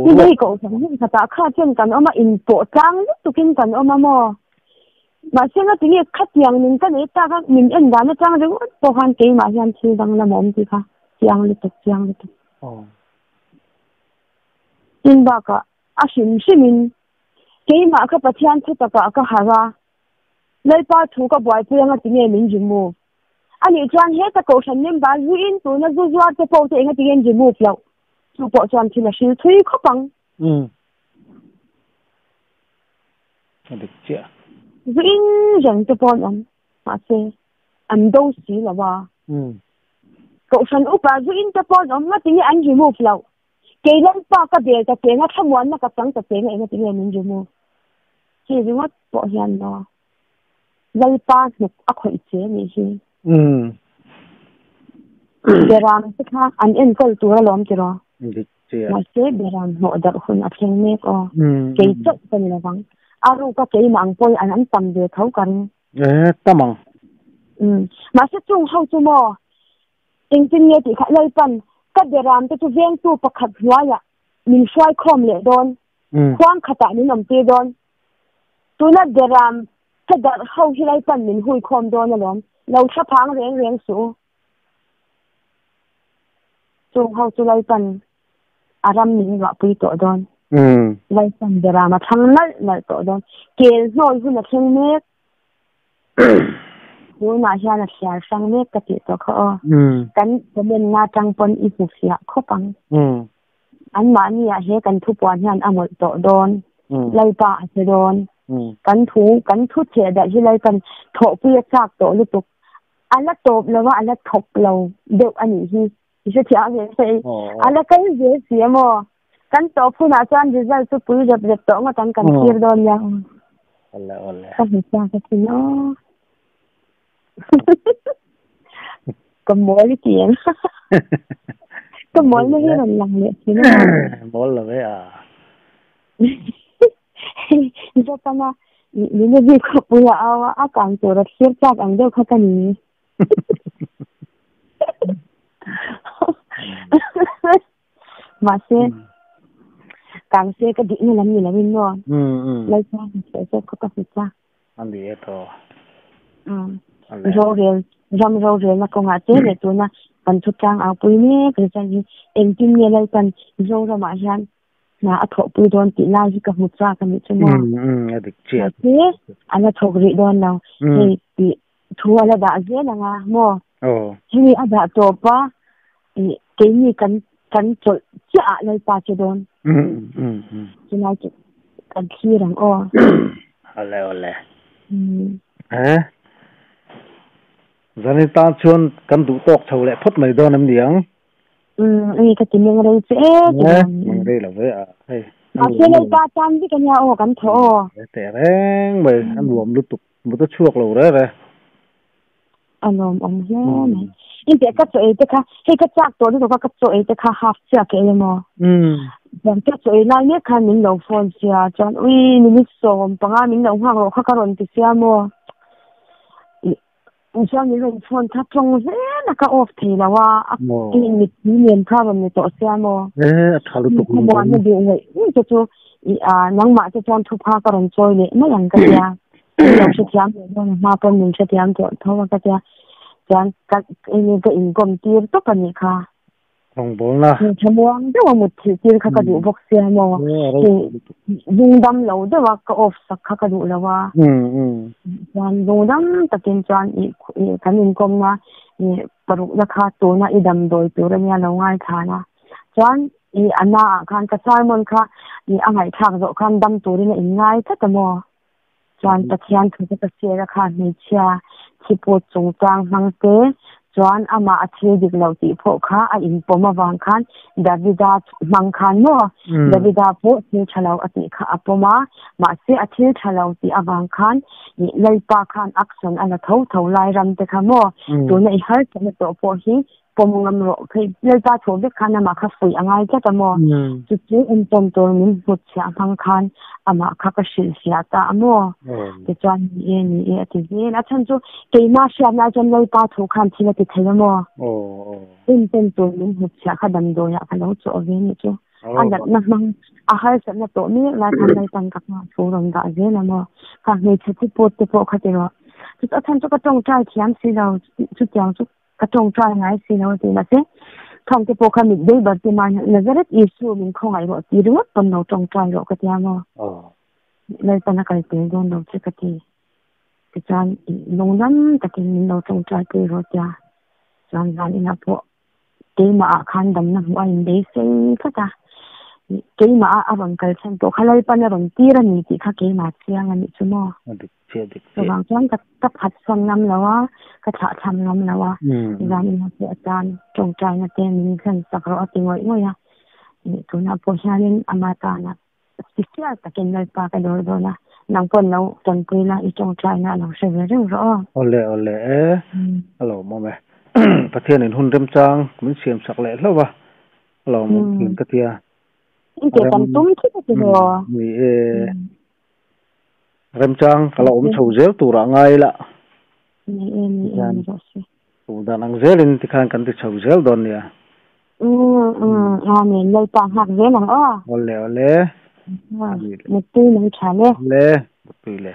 Ni hei kohhran hmun khatah kha chuan kan awm a, inpawh tlang lutukin kan awm a maw? Mahse ngatinge khatiang min ka nei tak a, min en dan atang ringawt pawh khan keimah hian thil danglam a awm tih kha chiang lutuk chiang lutuk. Tin bakah a hrim hrimin keimah kha Pathian thu takah ka harh a, Lalpa thu ka buaipui anga tinge min remove? Anih chuan heta kohhran member zuiin tuna zu zuar te pawh te enga tinge an remove loh? Chu pawh chuan thil a hril thui khawp ang. Umm. A dik chiah. Zuiin reng te pawh an awm, mahse an do si lo a. Umm. Kohhran upa zuiin te pawh an awm, nga tinge an remove loh? Kei Lalpa ka bel ta cheng a, thlamuanna ka chang ta cheng a, enga tinge min remove? Hei ringawt pawh hian maw Lalpa hnuk a khawih che anih hi. Beram te kha an enkawl tur alawm tiraw? Dik chiah. Mahse beram hnawh darh hun a thleng mek aw. Kei chauh ka ni lovang. A ruka keimah ang pawhin an an tam ve tho ka ring. E, tam ang. Mahse chung ho chu maw engtin nge tih kha Lalpan ka beram te chu vengtu pakhat hnuaiah min hruai khawm leh dawn. Khuang khatah min awmtir dawn. Tuna beram ka darh ho hi Lalpan min hui khawm dawn alawm. Lo thla phang reng reng suh u. Chung ho chu Lalpan a ram min ruahpui tawh dawn. Lalpan beram a thlang nalh nalh tawh dawn. Kel hnawi hun a thleng mek. Tunah hian a thliar hrang mek ka tih tawh kha aw. Kan comment na tang pawn i hmu fiah khawp ang. Anmahniah he kan thupuan hian a mawlh tawh dawn. Lalpa a che dawn. Kan thu kan thu cheh daih hi Lalpan thawhpui a chak tawh lutuk. A la tawp lo a, a la thawk lo deuh a nih hi. I hrethiam ve hei. A la kal zel si a maw? Kan tawp hunah chuan result chu pui rep rep tawh ngawt ang kan thlir dawn nia. Awle awle. Ka hmu chak a sin aw. Ka mawl i ti em? Ka mawl na hi rawn lang leh thin a. Mawl lo ve a. Zopana Ninavi khawpui a au a, a kang tur a thlir chak ang deuh kha ka ni. Mahse, kang se ka dihna lam ni loin maw? Lalpa hmu zawk kha ka hmu chak. A ni e tawh. Rorel, ram rorelna kawngah te leh tuna kan thutlang au pui mek result hi engtin nge Lalpan Zoramah hian hna a thawhpui dawn tih lai hi ka hmu chak a nih chu maw. A dik chiah. Mahse, a la thawk rih dawn lo. Hei tih thu a la dah zel ang a maw. Hemi a dah tawp a, keini kan kan chawlh chiah ah Lalpa che dawn. Chulai chu kan thlir ang aw. Awle awle. He Zanin tan chuan kan duh tawk chho leh phawt mai dawn em ni ang? Umm ka ti meng rei che e ti dawn. Meng rei lo ve a hei. Mahse Lalpa tan vek ania aw kan thaw aw. Teh reng mai a nuam lutuk. Mut a chhuak lo re re. A lawmawm hle mai. Inteh ka chaw ei te kha, hei ka chak tawh lutuk a ka chaw ei te kha half chiah ka ei emaw. Chuan ka chaw ei lai mek khan min lo phone sia chuan ui minute 15 min lo nghak rawh kha ka rawn ti sia maw. Chuan min rawn phone kha tawng zel a ka off thei lo a, a mitthi nen kha rawn ni tawh sia maw. E a tha lutuk. Thlamuanna duh ngaih ngaih te chu nangmah te chuan thupha ka rawn chawi leh mai ang ka tia. Min lo hrethiam leh dawn a hma pawn min hrethiam tawh tho a ka tia. Chuan ka enge ka inkawm tir tawp a nih kha. Rawngbawlna. Thlamuang deuh a mut thilh tir kha ka duh bawk sia maw. Lungdam lo deuh a ka off sak kha ka duh lo a. Chuan lungdam takin chuan kan inkawmna parukna kha tuna i damdawi tur ania lo ngaithlan a. Chuan i a na ah khan ka sermon kha i a ngaihthlak zawh khan dam turin a inngai tlat a maw. Chuan Pathian thu te ka share a kha hmeichhia thiput chungchang hmang te chuan amah a thil dik loh tih pawh kha a inpawm avang khan Davida hmang khan maw Davida pawh thil tha lo a tih kha a pawm a mahse a thil tha lo tih avang khan Lalpa khan action a la tho tho lai ram te kha maw tuna i harsatna tawh pawh hi. Pawm ngam rawh phei Lalpa thu vek khan amah kha fuih a ngai tlat a maw? Chu chu entawn tur min hnutchhiah hmang khan amah kha ka hrilhfiah ta a maw? Tichuan ni e ni e a ti zel a chhan chu keimah hriatna chuan Lalpa thu khan thil a ti thei a maw? Entawn tur min hnutchhiah kha damdawiah ka lo chawh ve nih chu a natna hmang a harsatna tawh mek lai khan Lalpan ka hmaah thu rawn dah zel a maw? Kha hmeichhe thi pawt te pawh kha ti rawh. Chu a chhan chu ka tawngtai thiam si lo chutiang chu ka tawngtai ngai si lo ti mahse khang te pawh kha mit bei bar te mai Nazareth Isu min khawngaih rawh ti ringawt pawn lo tawngtai rawh ka tia maw Lalpan a kal tel dawn lo che ka ti tichuan lungdam takin min lo tawngtai pui rawh tia chuan zan inah pawh keimah ah khan damna hmuh a inbeisei tlat a keimah a a rawn kal chhan pawh kha Lalpan a rawn tir a ni tih kha keimah chiang a nih chu maw chuvang chuan ka ka phatsan ngam lo a ka thlahthlam ngam lo a zan inah pawh atan tawngtaina te min hlan sak rawh a ti ngawih ngawih a tunah pawh hianin ama tana special takin Lalpa ka dawr dawn a nang pawn lo tanpui la i tawngtaina a lo hre ve reng rawh aw. Awle awle e a lawmawm e Pathianin hun remchang min siam sak leh hlauh a a lawmawm thin ka tia. Engte kan tum thut a ti maw? Ni e remchang ka la awm chho zel turah ngai ila. Ni e ni e ni rawh se. Duh dan ang zelin tikhan kan ti chho zel dawn nia. Umm umm Amen Lalpa nghak zel ang aw. Awle awle. Muttui mai tha le. Awle muttui le.